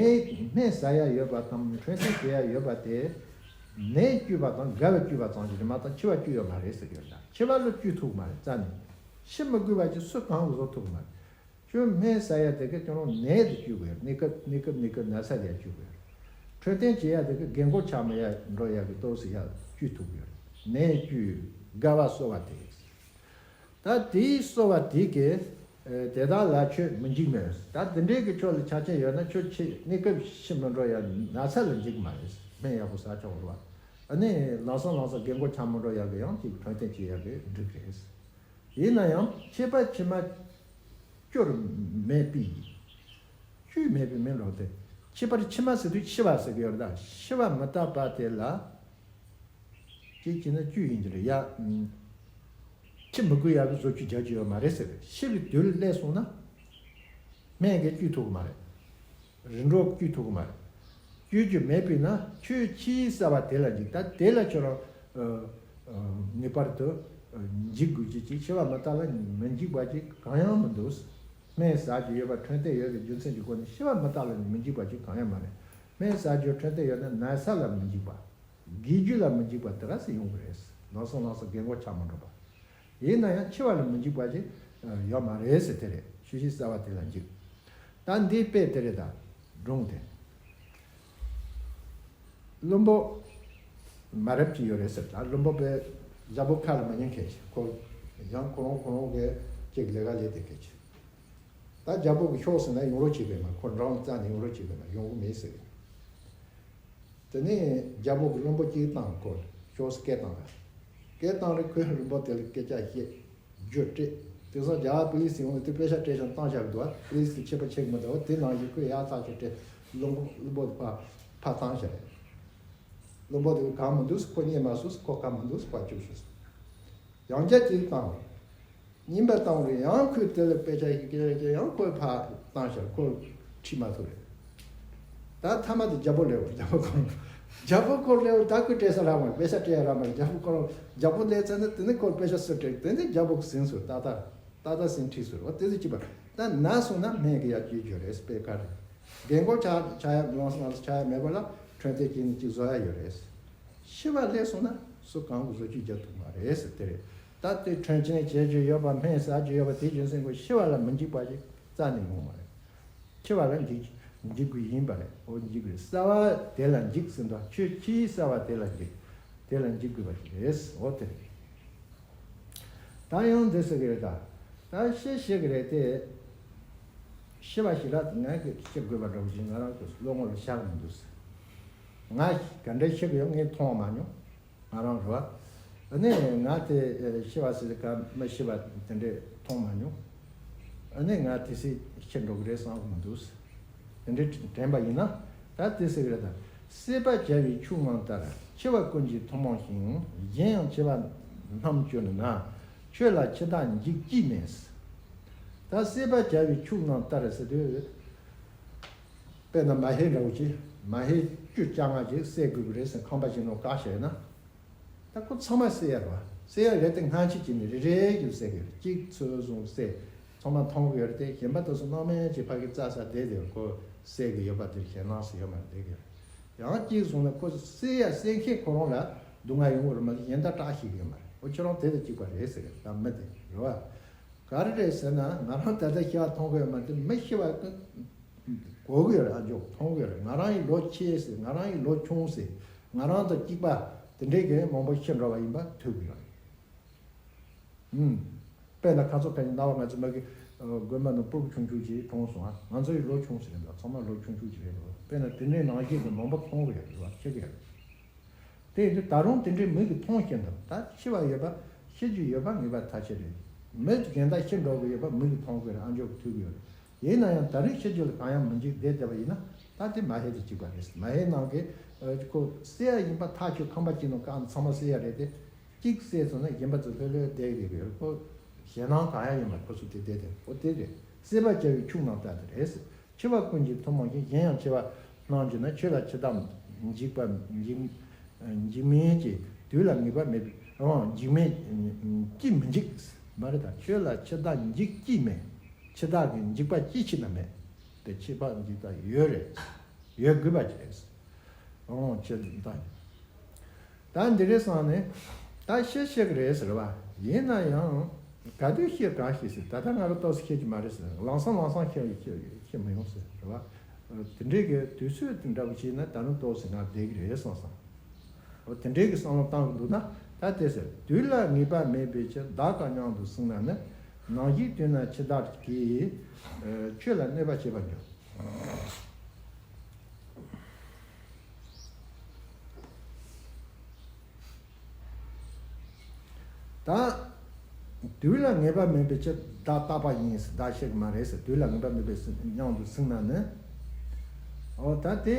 སྨན་ཟ་ཡ་ཡོད་པ་དང་འཕྲོད་བསྟེན་བྱེད་ཡ་ཡོད་པ་དེ། ནད་བཅོས་པ་དང་རྒ་བ་བཅོས་པ་ཙམ་ཞིག་རེད་མ་གཏོགས་འཆི་བ་བཅོས་ཡོད་མ་རེད་ཟེར་གྱི་ཡོད་ད། འཆི་བ་ལ་བཅོས་ཐུབ་མ་རེད་རྩ་ནས། ཤི་མི་དགོས་པ་ཅིག་སུ་གང་གིས་བཟོ་ཐུབ་མ་རེད། ཁྱོད་སྨན་ཟ་ཡ་དེ་གི་ཁྱོད་རང་ནད་དུ་བཅོས་དགོས་རེད། གནས་སྐབས་གནས་སྐབས་གནས་སྐབས་ན་ཚ་ལ་བཅོས་དགོས་རེད། འཕྲོད་བསྟེན་བྱེད་ཡ་དེ་གི་རྒན་གོག་ཆགས་མི་ཡ་འགྲོ་ཡ་གི་ཏོག་ཙམ་ཡ་བཅོས་ཐུབ་དགོས་རེད། ནད་བཅོས་རྒ་བ་གསོ་བ་དེ། ད་དེའི་གསོ་བ་དེ་གི་ཨ་དེ་དག་ལ་ཁྱོད་མི་འཇིགས་མོད། ད་དེ་འདྲའི་གི་ཁྱོད་ལ་ཆ་རྐྱེན་ཡོད་ན་ཁྱོད་ཆེ་གནས་སྐབས་ཤི་མི་འགྲོ་ཡ་ན་ཚ་ལ་འཇིགས་མ་རེད། སྨན་ཡག་པོ་ཟ་ཆོག་རེད་བ། ཨ་ནི་ལམ་སང་ལམ་སང་རྒན་གོག་ཆགས་མི་འགྲོ་ཡ་གི་ཡང་ཅིག་འཕྲོད་བསྟེན་བྱེད་ཡ་གི་འགྲིག་རེད། ཡིན་ན་ཡང་ཁྱད་པར་ཕྱི་མ་བཅོས་མེད་པའི། བཅོས་མེད་པའི་མིན་རོགས་ཏེ། ཁྱད་པར་ཕྱི་མ་ཟེར་དུས་འཆི་བ་ཟེར་གི་ཡོད་རེད་ད། འཆི་བ་མི་རྟག་པ་དེ་ལ། ཅིག་བྱས་ན་བཅོས་ཡིན་གྱི་རེད་ཡ། འཆི་མི་དགོས་ཡག་གི་བཟོ་བཅོས་རྒྱག་རྒྱུ་ཡོད་མ་རེད་ཟེར། ཤི་བའི་དུས་སླེབས་སོང་ན། སྨན་གྱིས་བཅོས་ཐུབ་ཀྱི་མ་རེད། རིམ་གྲོ་བཅོས་ཐུབ་ཀྱི་མ་རེད། བཅོས་རྒྱུ་མེད་པས་ན་ཆོས་ཆོས་ཤིག་གསལ་བ་དེ་ལ་འཇིགས། ད་དེ་ལ་ཁྱོད་རང་ངེས་པར་དུ་འཇིགས་དགོས་ཀྱི་ཅིག་འཆི་བ་མི་རྟག་ལ་མི་འཇིགས་པ་ཅིག་གང་ཡང་མི་འདུག་སྨན་ཟ་རྒྱུ་ཡོད་པ་འཕྲོད་བསྟེན་ཡོད་པའི་རྒྱུ་མཚན་གྱི་སྒོ་ནས་འཆི་བ་མི་རྟག་ལ་མི་འཇིགས་པ་ཅིག་གང་ཡང་མ་རེད། སྨན་ཟ་རྒྱུ་འཕྲོད་བསྟེན་ཡོད་ན་ན་ཚ་ལ་མི་འཇིགས་པ། རྒས་རྒྱུ་ལ་མི་འཇིགས་པ་དེ་ག་ཚོད་ཡོང་གི་རེད། ལམ་སང་ལམ་སང་རྒན་གོག་ཆགས་མ་འགྲོ་བ། ཡིན་ན་ཡང་འཆི་བ་ལ་མི་འཇིགས་པ་ཞིག་ཡོད་མ་རེད་ཟེར་དེ་རེད། ཆོས་ཤིག་གསལ་བ་དེ་ལ་འཇིགས། ད་འདིའི་དཔེ་དེ་རེད་ད། སྒྲུང་དེ། བློན་པོ་མ་རབས་ཅིག་ཡོད་རེད་ཟེར། ད་བློན་པོ་དཔེ་རྒྱལ་པོ་ཁ་ལ་མ་ཉན་མཁན་ཞིག་ཁོ་ཡང་ཁོ་རང་ཁོ་རང་གི་ཅིག་ལས་ཀ་ལས་དེ་མཁན་ཞིག་ད་རྒྱལ་པོ་གི་ཤོག་ཟེར་ན་ཡོང་རོགས་བྱེད་པས་མ། ཁོ་འགྲམ་རྩ་ནས་ཡོང་རོགས་བྱེད་པས་མ། ཡོང་གི་མེད་ཟེར། དེ་ནས་རྒྱལ་པོ་གི་བློན་པོ་གཅིག་བཏང་ཁོ་ཤོག་སྐད་བཏང་ར། སྐད་བཏང་རེ་ཁོས་བློན་པོ་དེ་ལ་སྐད་ཆ་བཤད། རྒྱུ་སྤྲད། དེ་སང་རྒྱ་གར་པུ་ལིས་ཡོང་ནས་དེ་པེ་ཤ་སྤྲད་ཀྱང་བཏང་བཞག་འདུག་པུ་ལིས་ཀྱི་ཁྱད་པར་ཆེ་གི་མི་འདུག་དེ་ནང་བཞིན་ཁོས་ཡག་ཐག་ཆོད་སྤྲད། བློན་པོ་བློན་པོ་དེ་ཕར་ཕར་བཏང་བཞག་རེད། བློན་པོ་དེ་གང་མི་འདུག་ཁོ་རྙེད་མ་སོང་། ཁོ་གང་མི་འདུག་ཕར་བཅུག་སོང་། ཡང་བསྐྱར་གཅིག་བཏང་། གཉིས་པ་བཏང་རེད། ཡང་ཁོས་དེ་ལ་དཔེ་ཆ་ཞིག་སྐྱེལ་སྐྱེལ་ཡང་ཁོས་ཕར་བཏང་ཤར་ཁོ་ཁྲིད་མ་ཐུབ་རེད། ད་མཐའ་མ་དེ་རྒྱལ་པོ་སླེབས། རྒྱལ་པོ་ཁོང་རྒྱལ་པོ་ཁོ་སླེབས། ད་ཁོས་སྤྲད་ས་རག་མ་རེད། དཔེ་ཆ་སྤྲད་ཡ་རག་མ་རེད། རྒྱལ་པོ་ཁོ་རང་རྒྱལ་པོ་སླེབས་ཚར་ན་དེ་ནི་ཁོར་དཔེ་ཆ་སུ་སྤྲད། དེ་ནི་རྒྱལ་པོ་གི་ཟིན་སོང་། ད་ད་ད་ད་ཟིན་ཁྲིད་སོང་རེད་བ། དེ་ཚོ་གཅིག་པ་ད་ན་སོང་ན་སྨན་གི་ཡ་བཅོས་རྒྱུ་རེད། དཔེ་ཁ་རེད། རྒན་གོག་ཆགས་ཆགས་ཡ་ལོང་སོང་ན་ཆགས་ཡ་མེད་པ་ལ་འཕྲོད་བསྟེན་གྱི་ནི་གཅིག་བཟོ་ཡ་ཡོད་རེད། ཤི་བ་སླེབས་སོང་ན་སུ་གང་གི་བཟོ་བཅོས་རྒྱག་ཐུབ་མ་རེད་ཟེར་དེ་རེད། ད་དེ་འཕྲོད་བསྟེན་བྱེད་རྒྱུ་ཡོད་པ་སྨན་ཟ་རྒྱུ་ཡོད་པ་དེའི་རྒྱུ་མཚན་གྱིས་ཤི་བ་ལ་མི་འཇིགས་པ་ཞིག་རྩ་ནས་ཡོང་མ་རེད། འཆི་བ་ལ་འཇིགས་འཇིགས་དགོས་ཡིན་པ་རེད། འོ་འཇིགས་རེད། གསལ་བ་དེ་ལ་འཇིགས་ཟེར་འདུག་ཆོས་ཆོས་གསལ་བ་དེ་ལ་འཇིགས། དེ་ལ་འཇིགས་དགོས་པ་ཞིག་རེད། འོ་དེ་རེད། ད་ཡང་འདི་ཟེར་གི་རེད་ད། ད་ཤི་ཤི་གི་རེད་དེ། ཤི་བ་ཞིག་ལ་ང་གི་ཤི་དགོས་པ་འདྲ་བོ་ཞིག་ང་རང་གི་བློ་ངོར་ཤར་མི་འདུག་ང་ག་འདྲ་ཤི་གི་ཡོད་ངས་མཐོང་མ་མྱོང་། ང་རང་རེད་བ། ཨ་ནི་ང་དེ་ཤི་བ་ཟེར་ག་མི་ཤི་བ་དེ་འདྲས་མཐོང་མ་མྱོང་། ཨ་ནི་ང་དེ་སྲིད་ཤི་འགྲོ་གི་རེད་བསམ་གི་མི་འདུག་དེ་འདྲས་དྲན་པ་ཡིན་ན་ད་དེ་ཟེར་གི་རེད་ད། སྲེད་པ་བྱ་བའི་ཆུ་རྣམས་ལྟར། འཆི་བ་ཀུན་གྱི་ཐུན་མོང་ཞིང་། གཞན་ཡང་འཆི་བ་རྣམས་སྐྱོ་ནི་ན། ཁྱོད་ལ་འཆི་བདག་འཇིགས་ཅིས་མེད། ད་སྲེད་པ་བྱ་བའི་ཆུ་རྣམས་ལྟར་ཟེར་དུས། དཔེར་ན་མ་ཧེ་འདྲ་བོ་ཅིག་མ་ཧེ་བཅུ་བཅོ་ལྔ་ཅིག་བསད་དགོས་ཀྱི་རེད་ཟེར་ཁང་པ་ཞིག་ནང་བཀག་བཞག་ན། ད་ཁོ་ཚང་མ་བསད་ཡ་རེད་བ། བསད་ཡ་རེད་དེ་སྔ་ཕྱི་བྱས་ནས་རེ་རེ་བཞིན་བསད་གི་རེད། གཅིག་ཚོད་བཟུང་བསད། ཚང་མ་མཐོང་གི་ཡོད་རེད་དེ་གཞན་པ་དེ་ཚོ་སྣང་མེད་ཅིག་ཕ་གི་རྩྭ་ས་བསྡད་དེ་ཁོ་བསད་གི་ཡོད་པ་དེར་ཞེད་སྣང་ཟེར་ཡོད་མ་རེད་བསྡད་གི་རེད། ཡང་གཅིག་བཟུང་ན་ཁོ་བསད་ཡ་བསད་མཁན་ཁོ་རང་ལ་སྡུག་བསྔལ་ཡོང་གི་རེད་མ་གཏོགས་གཞན་དག་སྐྲག་ཤེས་གི་ཡོད་མ་རེད། འོ་ཁྱོད་རང་དེ་དང་གཅིག་པ་རེད་ཟེར་གི་རེད། ད་མི་དེ་རེད་བ། ག་རེ་རེད་ཟེར་ན་ང་རང་ད་ལྟ་ཤི་བ་མཐོང་གི་ཡོད་མ་རེད་དེ་མི་ཤི་བ་ཀུན། གོ་གི་ཡོད་རེད། ཨ་ཇོ་མཐོང་གི་ཡོད་རེད། ང་རང་ཡི་ལོ་ཆེ་ཟེར་ང་རང་ཡི་ལོ་ཆུང་ཟེར་ང་རང་དང་གཅིག་པ་དེ་འདྲའི་གི་མང་པོ་ཤི་འགྲོ་བ་ཡིན་པ་ཐོས་གི་ཡོད་རེད། ཨུམ། དཔེར་ན་ཁ་ཚོ་ཁ་ཉིན་ན་བ་ང་ཚོ་མ་གི་དགོན་པ་ནང་སྤུ་གུ་ཆུང་ཆུང་ཅིག་གྲོངས་སོང་ཨ། ང་ཚོ་ཡི་ལོ་ཆུང་ཟེར་རེད་འདུག་ཚང་མ་ལོ་ཆུང་ཆུང་ཅིག་རེད་འདུག་དཔེར་ན་དེ་འདྲའི་ནང་བཞིན་དུ་མང་པོ་མཐོང་གི་ཡོད་རེད་བ། ཤི་གི་ཡོད་རེད། དེ་ཡིན་དུས་ད་རུང་དེ་འདྲའི་མི་གིས་མཐོང་བཞིན་དུ་ད་འཆི་བ་ཡོད་པ་ཤི་རྒྱུ་ཡོད་པ་ངེས་པ་ཐག་ཆོད་རེད། མི་གཞན་དག་ཤི་འགྲོ་གི་ཡོད་པ་མི་གིས་མཐོང་གི་རེད། ཨ་མཆོག་གིས་ཐོས་གི་ཡོད་རེད། ཡིན་ན་ཡང་ད་རེས་ཤི་རྒྱུ་ལ་གང་ཡང་མི་འཇིགས་བསྡད་བསྡད་པ་ཡིན་ན་ད་དེ་མ་ཧེ་དང་གཅིག་པ་རེད། མ་ཧེ་ནང་གི་ཁོ་བསད་ཡ་ཡིན་པ་ཐག་ཆོད་ཁང་པ་གཅིག་ནང་བཀག་ནས་ཚང་མ་བསད་ཡ་རེད་དེ། གཅིག་བསད་སོང་ན་གཞན་པ་ཚོ་ལྷོད་ལྷོད་བསྡད་ཀྱི་རེད། ཁོ་ཞེད་སྣང་གང་ཡང་ཡོད་མ་རེད། ཁོ་ཚོ་དེ་བསྡད་དེ་ཨོ་དེ་རེད། བསད་པར་བྱ་བའི་ཁྱུག་རྣམས་ལྟ་དེ་རེད། འཆི་བ་ཀུན་གྱི་ཐུན་མོང་ཞིང་། གཞན་ཡང་འཆི་བ་སྣང་བྱུང་ན། ཆོས་ལ་འཆི་བདག་འཇིགས་པ་འཇིགས་འཇིགས་མིན་གྱི། དུས་ལ་ངེས་པ་མེད་པའི་ཨང་འཇིགས་མེད་ཀྱིས་མི་འཇིགས། མ་རེད་ད། ཆོས་ལ་འཆི་བདག་འཇིགས་ཀྱིས་མེད། འཆི་བདག་གིས་འཇིགས་པ་ཅི་བྱེད་ན་མེད། དེ་འཆི་བ་འཇིགས་བདག་ཡོད་རེད། ཡོད་དགོས་པ་ཅིག་རེད། ཨང་ཆོས་ད། ད་འདི་རེད་སོང་ནས། ད་ཤི་ཤི་གི་རེད་ཟེར་བ། ཡིན་ན་ཡང་ག་དུས་ཤི་གང་ཤི་ཟེར། ད་ལྟ་ང་རང་ཏོག་ཙམ་ཤི་གི་མ་རེད་ཟེར། ལམ་སང་ལམ་སང་ཤི་ཤི་ཤི་མི་ཡོང་ཟེར་བ། དེ་འདྲའི་གི་དུས་ཚོད་དེ་འདྲ་བོ་བྱས་ན་ད་ནི་ཏོག་ཙམ་ང་བསྡད་གི་རེད་བསམ་སོང་། འོ་དེ་འདྲའི་གི་བསམ་བློ་བཏང་གི་འདུག་ན། ད་དེ་ཟེར། དུས་ལ་ངེས་པ་མེད་པའི་ཕྱིར། བདག་དང་མཉམ་དུ་བསྲུངས་ན་ནི། ནམ་ཞིག་དུས་ན་འཆི་བདག་གིས། ཨ་ཆོས་ལ་གནོད་པ་བྱེད་པར་འགྱུར། ད་དུས་ལ་ངེས་པ་མེད་པའི་ཕྱིར། བདག་རྟག་པ་ཡིན་ཟེར། བདག་ཤི་གི་མ་རེད་ཟེར། དུས་ལ་ངེས་པ་མེད་པའི་མཉམ་དུ་བསྲུངས་ན་ནི། འོ་ད་དེ་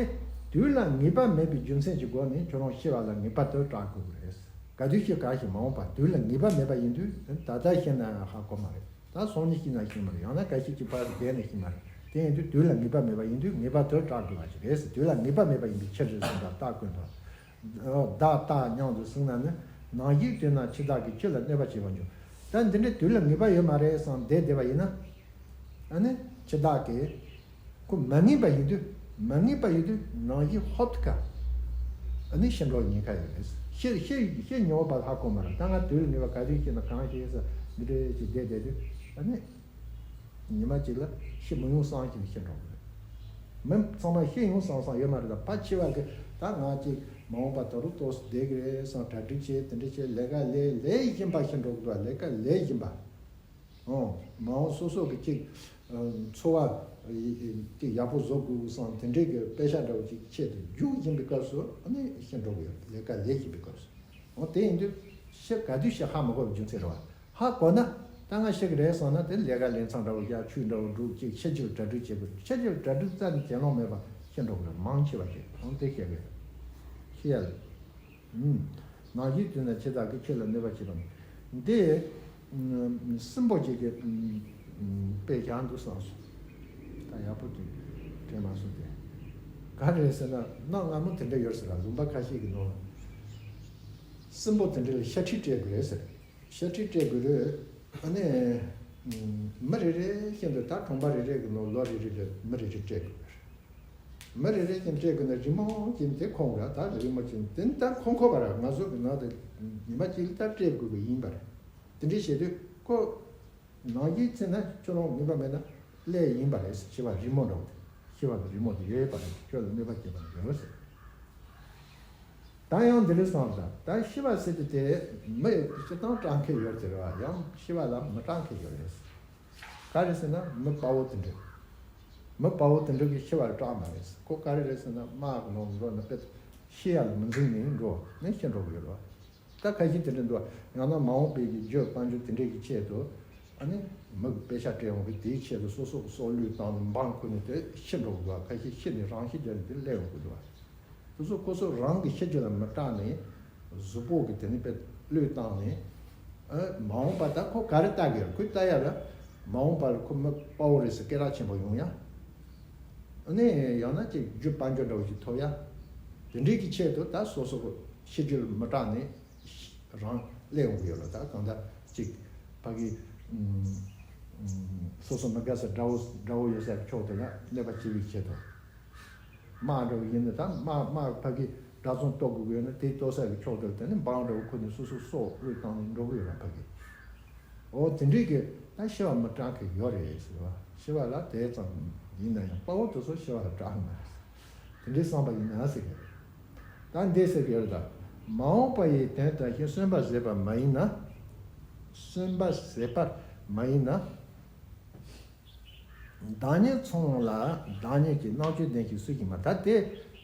དུས་ལ་ངེས་པ་མེད་པའི་རྒྱུ་མཚན་གྱི་སྒོ་ནས་ཁྱོད་རང་ཤི་བ་ལ་ངེས་པར་དུ་སྐྲག་དགོས་ཀྱི་རེད། ག་དུས་ཤི་གང་ཤི་མ་འོངས་པ། དུས་ལ་ངེས་པ་མེད་པ་ཡིན་དུས་ད་ལྟ་ཤི་ན་ཡང་ཧ་གོ་མ་རེད། ད་སང་ཉིན་ཤི་ན་ཤི་མ་རེད། ཡང་ན་གལ་སྲིད་ཅིག་ཕར་བསྡད་ན་ཤི་མ་རེད། དེ་ཡིན་དུས་དུས་ལ་ངེས་པ་མེད་པ་ཡིན་དུས་ངེས་པར་དུ་སྐྲག་དགོས་པ་ཞིག་རེད་ཟེར། དུས་ལ་ངེས་པ་མེད་པ་ཡིན་པའི་ཕྱིར་ཟེར་ད་རྟགས་བཀོད་དོ། བདག་རྟག་མཉམ་དུ་བསྲུངས་ན་ནི། ནམ་ཞིག་དུས་ན་འཆི་བདག་གིས། ཆོས་ལ་གནོད་པ་བྱེད་པར་འགྱུར། ད་འདི་འདྲའི་དུས་ལ་ངེས་པ་ཡོད་མ་རེད་བསམ་བསྡད་བསྡད་པ་ཡིན་ན། ཨ་ནི་འཆི་བདག་གིས་ཁོ་མ་ངེས་པ་ཡིན་དུས། མ་ངེས་པ་ཡིན་དུས་ནམ་ཞིག་ཧོབ་ཏེ་ཁ་ཨ་ནི་ཤི་འགྲོ་ཉེན་ཁ་ཡོད་རེད། ཤི་ཤི་ཤི་མྱོང་བ་ཧ་གོ་མ་རེད། ད་ང་དུས་ལ་ངེས་པ་ག་དུས་ཤི་ན་གང་ཤི་ཟེར་འདི་འདྲའི་ཅིག་བསྡད་བསྡད་དུས་ཨ་ནི། ཉི་མ་གཅིག་ལ་ཤི་མི་ཡོང་བསམ་གྱིན་ཤི་འགྲོ་གི་རེད། མི་ཚང་མ་ཤི་ཡོང་བསམ་བསམ་ཡོད་མ་རེད། ད་ཕར་འཆི་བ་གི་ད་ང་གཅིག་མ་འོངས་པ་ད་རུང་ཏོག་ཙམ་བསྡད་ཀྱི་རེད་བསམ་གྲ་སྒྲིག་བྱས་དེ་འདྲ་བྱས་ལས་ཀ་ལས་ལས་བཞིན་པ་ཤི་འགྲོ་གི་འདུག་ལས་ཀ་ལས་བཞིན་པ། ཨོ། མ་འོངས་སོ་སོ་གི་གཅིག་འཚོ་བ་གཅིག་ཡག་པོ་བཟོ་དགོས་བསམ་དེ་འདྲའི་གི་དཔེ་ཆ་འདྲ་བོ་གཅིག་ཆེད་དུ་རྒྱུག་བཞིན་པའི་སྐབས་སུ་ཨ་ནི་ཤི་འགྲོ་གི་ཡོད། ལས་ཀ་ལས་བཞིན་པའི་སྐབས་སུ། འོ་དེ་ཡིན་དུས་ཤི་ག་དུས་ཤི་ཧ་མ་གོ་བའི་རྒྱུ་མཚན་རེད་བ། ཧ་གོ་ན། ད་ང་ཤི་གི་རེད་བསམ་ན་དེ་ལས་ཀ་ལས་མཚམས་འདྲ་བོ་རྒྱག་ཆུ་འདྲ་བོ་འགྲོ་གཅིག་ཤི་རྒྱུར་གྲ་སྒྲིག་བྱེད་དགོས། ཤི་རྒྱུར་གྲ་སྒྲིག་རྩ་ནས་བྱེད་ལོང་མེད་པ་ཤི་འགྲོ་གི་རེད། མང་ཆེ་བ་ཞིག་འོང་དེ་ཤི་གི་རེད། ཤི་ཡ་ལ། ཨུམ། ནམ་ཞིག་དུས་ན་འཆི་བདག་གིས། ཆོས་ལ་གནོད་པ་བྱེད་པ་མིན། འདི་ཨུམ་སྲིན་པོ་ཅིག་གི་ཨུམ་དཔེ་བཞག་འདུག་བསམ་སོང་། ད་ཡག་པོ་ཅིག་དྲན་མ་སོང་སྟེ། ག་རེ་རེད་ཟེར་ན་གནའ་སྔ་མོ་དེ་འདྲ་ཡོད་ཟེར་ལ་ལུང་པ་ཁ་ཤས་ཀྱི་ནང་ལ། སྲིན་པོ་དེ་འདྲ་ལ་ཤ་ཁྲག་སྤྲད་དགོས་རེད་ཟེར། ཤ་ཁྲག་སྤྲད་དགོས་རེད། ཨ་ནི། མི་རེ་རེ་བཞིན་དུ་ད་གྲོང་པ་རེ་རེ་གི་ནང་ལོ་རེ་རེ་ལ་མི་རེ་རེ་སྤྲད་དགོས་རེད། མི་རེ་རེ་བཞིན་སྤྲད་དགོས་ན་རི་མོ་བཞིན་དེ་ཁོང་ག་ད་རི་མོ་བཞིན་དེ་ད་ཁོང་ཁོ་པ་ར་ང་ཚོ་གི་ནང་དུ་ཉི་མ་གཅིག་ལ་ད་སྤྲད་དགོས་གི་ཡིན་པ་རེད། དེ་འདྲ་བྱེད་དུས་ཁོ། ནང་གི་ཚེ་ན་ཁྱོད་རང་ངེས་པ་མེད་ན་ལས་ཡིན་པ་རེད། ཤི་བ་རི་མོ་འདྲ་བོ། ཤི་བ་གི་རི་མོ་དེ་ཡོད་པ་རེད། ཁྱོད་ལ་གནོད་པ་བྱེད་པ་ཡོད་ཟེར། ད་ཡང་འདི་འདྲ་སོང་ཙང་ད་ཤི་བ་ཟེར་དུས་དེ་མི་སྤྱིར་བཏང་སྐྲག་མཁན་ཡོད་དེ་རེད་བ། ཡང་ཤི་བ་ལ་མི་སྐྲག་མཁན་ཡོད་རེད། ག་རེ་ཟེར་ན་མི་དཔའ་བོ་དེ་འདྲ། མི་དཔའ་བོ་དེ་འདྲ་གི་ཤི་བ་ལ་སྐྲག་མ་རེད། ཁོ་ག་རེ་རེད་ཟེར་ན་དམག་གི་ནང་འགྲོ་ན་དཔེ་ཤི་ཡ་ལ་མི་འཛིན་ནས་འགྲོ་ནས་ཤི་འགྲོ་གི་ཡོད་རེད་བ། ད་ཁ་ཤས་དེ་འདྲ་འདུག་ཡང་ན་མ་འོངས་པའི་གི་རྒྱུ་དཔལ་འབྱོར་དེ་འདྲའི་གི་ཆེད་དུ། ཨ་ནི་མི་གི་དཔེ་ཆ་སྤྲད་འོང་གི་དེའི་ཆེད་དུ་སོ་སོ་གི་སྲོག་བློས་བཏང་ནས་འབངས་ཁུར་ནས་དེ་ཤི་འགྲོ་གི་འདུག་ཁ་ཤས་ཤི་ནས་རང་ཤི་རྒྱག་ནས་དེ་སླེབས་འོང་གི་འདུག་དེ་ཚོ་ཁོ་ཚོ་རང་གི་ཤི་རྒྱུ་ལ་མི་སྐྲག་ནས་གཟུགས་པོ་གི་དེ་ནི་དཔེ་བློས་བཏང་ནས། ཨ་མ་འོངས་པ་ད་ཁོ་ག་རེ་ལྟ་གི་ཡོད། ཁོས་ལྟ་ཡ་ལ་མ་འོངས་པ་ལ་ཁོ་མི་དཔའ་བོ་རེད་ཟེར་སྐད་གྲགས་ཆེན་པོ་ཡོང་ཡ། ཨ་ནི་ཡང་ན་ཅིག་རྒྱུ་དཔལ་འབྱོར་འདྲ་བོ་ཞིག་ཐོབ་ཡ། དེ་འདྲའི་གི་ཆེད་དུ་ད་སོ་སོ་གི་ཤི་རྒྱུ་ལ་མི་སྐྲག་ནས། རང་སླེབས་འོང་གི་ཡོད་ལ། ད་གང་ལྟར་ཅིག་ཕ་གི་ཨུམ་ཨུམ་སོ་སོ་མི་དགའ་ས་དགྲ་བོ་དགྲ་བོ་ཡོད་ས་ཕྱོགས་དེ་ལ་གནོད་པ་བྱེད་པའི་ཆེད་དུ། དམག་འདྲ་བོ་ཡིན་ན་ད་དམག་དམག་ཕ་གི་དགྲ་བཙོང་གཏོང་དགོས་ཀྱི་ཡོད་ན་དེ་གཏོང་ས་གི་ཕྱོགས་དེ་ལ་དེ་ནི་འབངས་འདྲ་བོ་ཁུར་ནས་སོ་སོ་སྲོག་བློས་བཏང་ནས་འགྲོ་གི་ཡོད་ལ་ཕ་གི། འོ་དེ་འདྲའི་གི་ད་ཤི་བ་མི་སྐྲག་མཁན་ཡོད་རེད་ཟེར་བ། ཤི་བ་ལ་དེ་ཙམ་ཡིན་ན་ཡང་དཔའ་བོ་དེ་ཚོ་ཤི་བ་ལ་སྐྲག་གི་མ་རེད། དེ་འདྲའི་བསམ་པ་ཡིན་ན་ཟེར་གི་རེད། ད་འདི་ཟེར་གི་ཡོད་རེད་ད། མ་འོངས་པ་ཡི་དོན་ལྟ་ཞིང་གསོན་པ་ཟད་པ་མ་ཡིན་ན། གསོན་པ་ཟད་པ་མ་ཡིན་ན། བདག་ཉིད་ཚང་ལ་བདག་ཉིད་ཀྱི་རྣམ་དཔྱོད་ལྡན་ཞིང་སུ་ཞིག་མ། ད་དེ་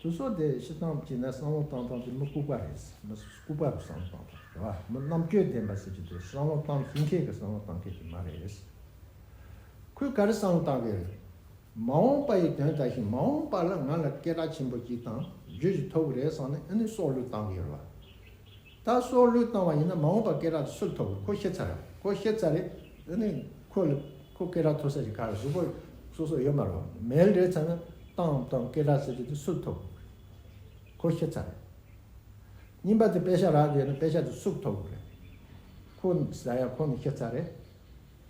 དུས་ཚོད་དེ་ཤི་སྟངས་བྱས་ན་བསམ་བློ་བཏང་སྟངས་དེ་མི་ལྐུགས་པ་རེད། མི་ལྐུགས་པ་རུ་བསམ་བློ་བཏང་སྟངས་རེད་བ། མི་རྣམ་དཔྱོད་ལྡན་པ་ཟེར་གྱི་དེ་བསམ་བློ་བཏང་ཤེས་མཁན་གྱི་བསམ་བློ་བཏང་མཁན་དེ་མ་རེད། ཁོས་ག་རེ་བསམ་བློ་བཏང་གི་རེད། མ་འོངས་པ་ཡི་དོན་ལྟ་ཞིང་མ་འོངས་པ་ལ་ང་ལ་སྐད་གྲགས་ཆེན་པོ་ཅིག་དང་རྒྱུ་ཞིག་ཐོབ་གི་རེད་བསམ་ནས་ཨ་ནི་སྲོག་བློས་བཏང་གི་ཡོད་རེད་བ། ད་སྲོག་བློས་བཏང་བ་ཡིན་ན་མ་འོངས་པ་སྐད་གྲགས་སུ་ལ་ཐོབ་དགོས། ཁོ་ཤི་ཚར་རེད། ཁོ་ཤི་ཚར་རེད། དེ་ནི་ཁོ་ལ་ཁོ་སྐད་གྲགས་ཐོབ་ས་ཞིག་ག་རེ། གཟུགས་པོ་སོ་སོ་ཡོད་མ་རེད། མེ་ལ་རེད་ཚར་ན་གཏམ་དང་སྐད་གྲགས་ཟེར་གྱི་དེ་སུ་ལ་ཐོབ་དགོས་རེད། ཁོ་ཤི་ཚར་རེད། གཉིས་པ་དེ་པེ་ཤ་རག་གི་ཡོད་ན་པེ་ཤ་དེ་སུ་ལ་ཐོབ་དགོས་རེད། ཁོ་ཟ་ཡ་ཁོ་ནི་ཤི་ཚར་རེད།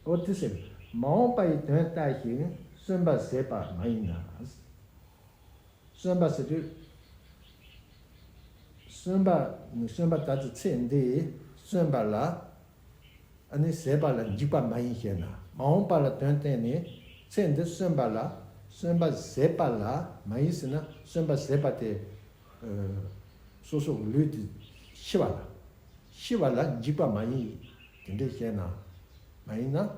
འོ་དེ་ཟེར། མ་འོངས་པ་ཡི་དོན་ལྟ་ཞིང་གསོན་པ་ཟད་པ་མ་ཡིན་ན། གསོན་པ་ཟེར་དུས། གསོན་པ། གསོན་པ་ད་ལྟའི་ཚེ་འདི་གསོན་པ་ལ། ཨ་ནི་ཟད་པ་ལ་འཇིགས་པ་མ་ཡིན་ཞེ་ན། མ་འོངས་པ་ལ་དོན་བསྟན་ནས་ཚེ་འདི་གསོན་པ་ལ། གསོན་པ་ཟད་པ་ལ་མ་ཡིན་ཟེར་ན། གསོན་པ་ཟད་པ་དེ། ཨ། སོ་སོ་གི་ལུས་དེ་ཤི་བ་ལ། ཤི་བ་ལ་འཇིགས་པ་མ་ཡིན། དེ་འདྲ་ཞེ་ན། མ་ཡིན་ན།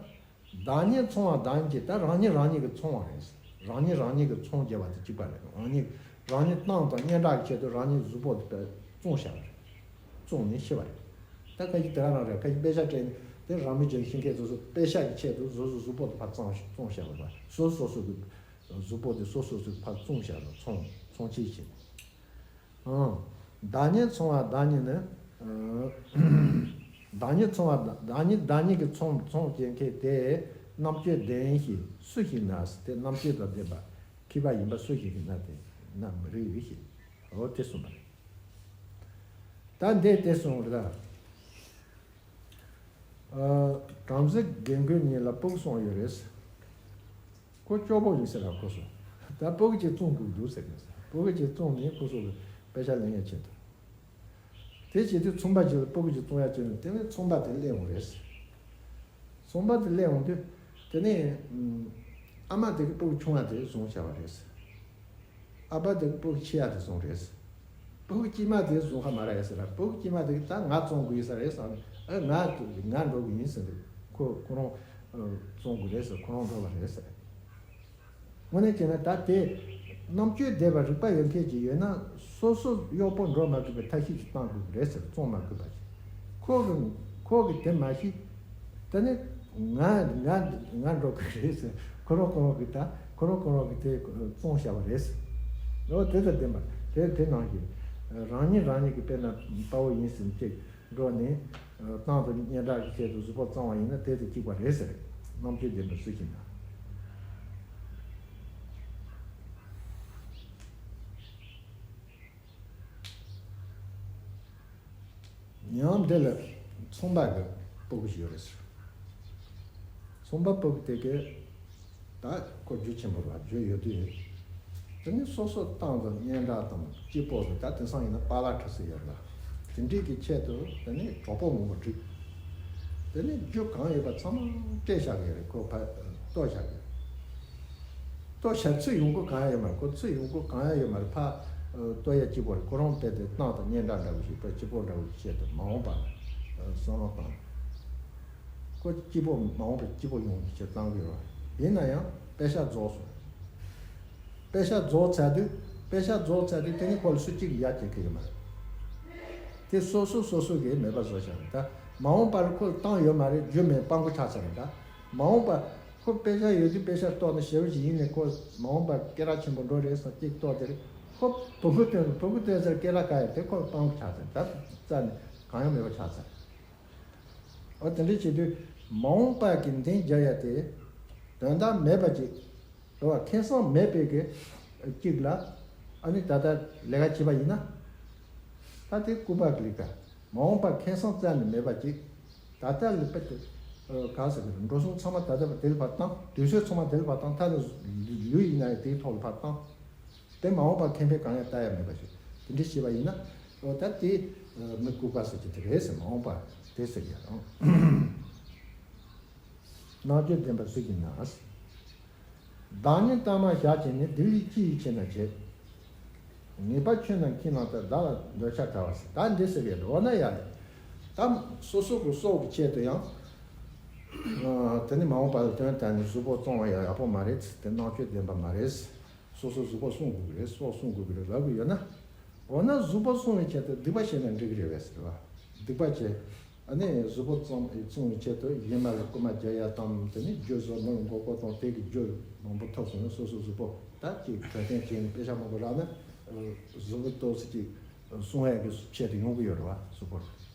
བདག་ཉིད་མཚུངས་པ་བདག་ཉིད་ཀྱི། ད་རང་ཉིད་རང་ཉིད་ཀྱིས་མཚུངས་པ་རེད། རང་ཉིད་རང་ཉིད་ཀྱིས་མཚུངས་བྱས་པ་དེ་གཅིག་པ་རེད། རང་ཉིད་རང་ཉིད་གཏམ་དང་སྙན་གྲགས་ཀྱི་ཆེད་དུ་རང་ཉིད་གཟུགས་པོ་དེ་བཙོང་བཞག་པ་རེད། བཙོང་ནས་ཤི་བ་རེད། ད་ཁ་ཅིག་དེ་ག་རང་རེད། ཁ་ཅིག་པེ་ཤ་སྤྲད་ནས་དེ་རང་མི་ཅན་ཤི་མཁན་ཚོ་སོ་པེ་ཤ་གི་ཆེད་དུ་སོ་སོ་གཟུགས་པོ་དེ་ཕར་བཙོང་བཙོང་བཞག་པ་རེད། སོ་སོ་སོ་གི་གཟུགས་པོ་དེ་སོ་སོ་སོས་ཕར་བཙོང་བཞག་པ། ཚོང་ཚོང་ཅིག་བྱས། ཨང་། བདག་ཉིད་མཚུངས་པ་བདག་ཉིད་ནི། ཨང་། བདག་ཉིད་མཚུངས་པ་བདག་ཉིད། བདག་ཉིད་ཀྱིས་མཚུངས་མཚུངས་བྱེད་མཁན་དེ་རྣམ་དཔྱོད་ལྡན་ཞིག་སུ་ཞིག་ན། དེ་རྣམ་དཔྱོད་དང་ལྡན་པ་མཁས་པ་ཡིན་པ་སུ་ཞིག་ན་དེ་ན་མི་རིགས་ཡོད་ཞེས། འོ་དེ་གསུངས་པ་རེད། ད་འདི་དེ་གསུངས་རེད་ད། ཨ། བྲམ་ཟེ་རྒན་རྒོན་གཉིས་ལ་སྤུ་གུ་གསུམ་ཡོད་རེད། ཁོ་སྐྱོ་པོ་ཡིན་ཟེར་ལ་ཁོ་སོང་། ད་སྤུ་གུ་གཅིག་བཙོང་དགོས་འདུག་ཟེར་གི་ཟེར། སྤུ་གུ་གཅིག་བཙོང་ནས་ཁོ་སོང་གི་པེ་ཤ་ལེན་ཡ་བྱེད་དོ། དེ་བྱེད་དུས་ཚོང་པ་གཅིག་ལ་སྤུ་གུ་གཅིག་བཙོང་ཡ་བྱེད་ནས་དེ་ནས་ཚོང་པ་དེ་སླེབས་འོང་རེད། ཚོང་པ་དེ་སླེབས་འོང་དུས་དེ་ནས་ཨ་མ་དེ་གི་སྤུ་གུ་ཆུང་བ་དེ་བཟུང་བྱ་བ་རེད། ཨ་ཕ་དེ་གི་སྤུ་གུ་ཆེ་ཡ་དེ་བཟུང་རེད། སྤུ་གུ་དཀྱུས་མ་དེ་བཟུང་ཧ་མ་ར་ཡ་ཟེར་ལ། སྤུ་གུ་དཀྱུས་མ་དེ་གི་ད་ང་བཙོང་དགོས་ཡོད་ས་རེད་བསམ་ནས། ཨ། ང་ང་འགྲོ་གི་ཡིན་ཟེར་འདུག་ཁོ་ཁོ་རང་བཙོང་དགོས་རེད་ཟེར། ཁོ་རང་འགྲོ་བ་རེད་ཟེར། དངོས་གནས་བྱས་ན་ད་དེ་རྣམ་དཔྱོད་ལྡན་པ་རིག་པ་ཡོད་མཁན་ཅིག་ཡོད་ན་སོ་སོ་གཡོག་པོ་འགྲོ་མ་དགོས་པའི་ཐབས་ཤེས་ཅིག་གཏང་དགོས་ཀྱི་རེད་ཟེར། བཙོང་མ་དགོས་པ་ཅིག་ཁོ་གི་ཁོ་གི་དེ་མ་ཤེས། དེ་ནི་ང་ང་ང་འགྲོ་གི་རེད་ཟེར། ཁོ་རང་ཁོ་རང་གི་ད་ཁོ་རང་ཁོ་རང་གི་དེ་བཙོང་བྱ་བ་རེད་ཟེར། འོ་དེ་དང་ལྡན་པ་དེ་དེ་ནང་བཞིན་རང་ཉིད་རང་ཉིད་ཀྱི་དཔེར་ན་དཔའ་བོ་ཡིན་ཟེར་ཅིག་འགྲོ་ནས་གཏམ་དང་སྙན་གྲགས་ཀྱི་ཆེད་དུ་གཟུགས་པོ་བཙོང་བ་ཡིན་ན་དེ་དང་གཅིག་པ་རེད་ཟེར། རྣམ་དཔྱོད་ལྡན་པ་སུ་ཞིག་ན། ཡང་འདི་ལ་ཚོང་པ་གི་སྤུ་གུ་ཞིག་ཡོད་རེད་ཟེར། ཚོང་པ་སྤུ་གུ་དེ་གས་ད་ཁོ་རྒྱུ་ཆེན་པོ་རེད་བ། རྒྱུ་ཡོད་དུས་དེ་ནི་སོ་སོ་གཏམ་དང་སྙན་གྲགས་དང་སྐྱིད་པོ་དང་། ད་དེང་སང་ཡིན་ན་པཱ་ལགས་ཁྲི་ཟེར་ཡོད་རེད་བ། དེ་འདྲས་ཀྱི་ཆེད་དུ་དེ་ནི་གྲོགས་པོ་མང་པོ་བསྒྲིགས། དེ་ནི་རྒྱུ་གང་ཡོད་པ་ཚང་མ་སྤྲད་བཞག་གི་རེད། ཁོ་ཕར་གཏོར་བཞག་གི་རེད། གཏོར་བཞག་ཚུར་ཡོང་སྒོ་གང་ཡང་ཡོད་མ་རེད། ཁོ་ཚུར་ཡོང་སྒོ་གང་ཡང་ཡོད་མ་རེད། ཕར་གཏོར་ཡ་གཅིག་པོ་རེད། ཁོ་རང་དཔེ་དེ་གཏམ་དང་སྙན་གྲགས་འདྲ་བོ་ཞིག་དང་སྐྱིད་པོ་འདྲ་བོ་ཞིག་བྱས་ཏེ་མ་འོངས་པ་བསམ་བློ་བཏང་། ཁོ་སྐྱིད་པོ་མ་འོངས་པ་སྐྱིད་པོ་ཡོང་ཞེས་བཏང་གི་ཡོད་རེད། ཡིན་ན་ཡང་པེ་ཤ་རྫོགས་སོང་། པེ་ཤ་རྫོགས་ཚར་དུས་པེ་ཤ་རྫོགས་ཚར་དུས་དེ་ནི་ཁོ་ལ་སུ་གཅིག་ཡ་བྱེད་ཀྱི་ཡོད་མ་རེད། དེ་སོ་སོ་སོ་སོ་གིས་མེད་པ་བཟོ་བཞག་རེད། ད་མ་འོངས་པར་ཁོ་ལ་གཏམ་ཡོད་མ་རེད། རྒྱུ་མེད། སྤྲང་པོ་ཆགས་ཚར་རེད། ད་མ་འོངས་པ་ཁོ་པེ་ཤ་ཡོད་དུས་པེ་ཤ་གཏོར་ནས་ཞེ་པོ་ཅིག་ཡིན་ནས་ཁོ་མ་འོངས་པར་སྐད་གྲགས་ཆེན་པོ་འགྲོ་རེད་བསམ་གཅིག་གཏོར་དེ་རེད། ཁོ་བུ་གུ་སྟོན། བུ་གུ་སྟོན་ཚར་སྐད་གྲགས་ག་ཡོད། དེ་ཁོ་ལ་སྤྲང་པོ་ཆགས་ཚར། ད་རྩ་ནས་གང་ཡང་མེད་པ་ཆགས་ཚར། འོ་དེ་འདྲ་བྱེད་དུས་མ་འོངས་པ་གི་འདེན་རྒྱག་ཡ་དེ་དོན་དག་མེད་པ་ཅིག་རེད་བ། ཁེ་བཟང་མེད་པའི་གི་གཅིག་ལ་ཨ་ནི་ད་ལྟ་ལས་ཀ་བྱས་པ་ཡིན་ན། ད་དེ་ལྐུགས་པ་གི་ལས་ཀ། མ་འོངས་པ་ཁེ་བཟང་རྩ་ནས་མེད་པ་ཅིག་ད་ལྟ་ལ་དཔེ་དེ་ག་ཟེར་གི་རེད། འགྲོ་སོང་ཚང་མ་ད་ལྟ་དེ་ལ་ཕར་བཏང་། དུས་ཚོད་ཚང་མ་དེ་ལ་ཕར་བཏང་། ད་ནི་ལུས་ཡིན་ན་ཡང་དེའི་ཐོག་ལ་ཕར་བཏང་། དེ་མ་འོངས་པ་ཁེ་ཕན་གང་ཡང་ལྟ་ཡ་མེད་པ་ཞིག་དེ་འདྲ་བྱས་པ་ཡིན་ན། འོ་ད་དེ་མི་ལྐུགས་པ་ཟེར་གྱི་དེ་རེད་ཟེར། མ་འོངས་པ་དེ་ཟེར་གྱི་རང་། རྣམ་དཔྱོད་ལྡན་པ་སུ་ཡིན་ན། བདག་ཉིད་ལྟ་མ་བཞག་ཅིང་ནི། སྡིག་ལས་ཅི་ཡིས་ཆེ་ན་བྱེད། ངེས་པ་ཆོས་རྣམས་ཁྱིམ་ན་ལྟ། བདག་ལ་འདོད་ཆགས་བྲལ་བ་ཟད། ད་འདི་ཟེར་གྱི་འོ་ན་ཡ་ལས། ད་སོ་སོ་གི་སྲོག་གི་ཆེད་དུ་ཡང་། དེ་ནི་མ་འོངས་པ་ལ་དོན་དང་ནི་གཟུགས་པོ་བཙོང་བ་ཡང་ཡག་པོ་མ་རེད། དེ་རྣམ་དཔྱོད་ལྡན་པ་མ་རེད། སོ་སོ་གཟུགས་པོ་སྲུང་དགོས་ཀྱི་རེད། སྲོག་སྲུང་དགོས་ཀྱི་རེད་ལབ་ཀྱི་ཡོད་ན། འོ་ན་གཟུགས་པོ་སྲུང་བའི་ཆེད་དུ་སྡིག་པ་བྱས་ན་འགྲིག་གི་རེད་པས་ཟེར་བ། སྡིག་པ་བྱས། ཨ་ནི་གཟུགས་པོ་བཙོང་སྲུང་བའི་ཆེད་དུ་གཞན་མ་ལ་རྐུ་མ་རྒྱག་ཡ་དང་། དེ་ནི་རྒྱུ་བཟོ་མི་ལ་མགོ་སྐོར་དང་། དེ་གི་རྒྱུ་མང་པོ་ཐོབ་སོང་ན་སོ་སོ་གཟུགས་པོ་ད་ཅིག་གྲོས་བསྟུན་བྱས་ནས་པེ་ཤ་མང་པོ་རག་ན། གཟུགས་པོ་ཏོག་ཙམ་ཅིག་སྲུང་ཡ་གི་ཆེད་དུ་ཡོང་གི་ཡོད་རེད་བ། གཟུགས་པོ།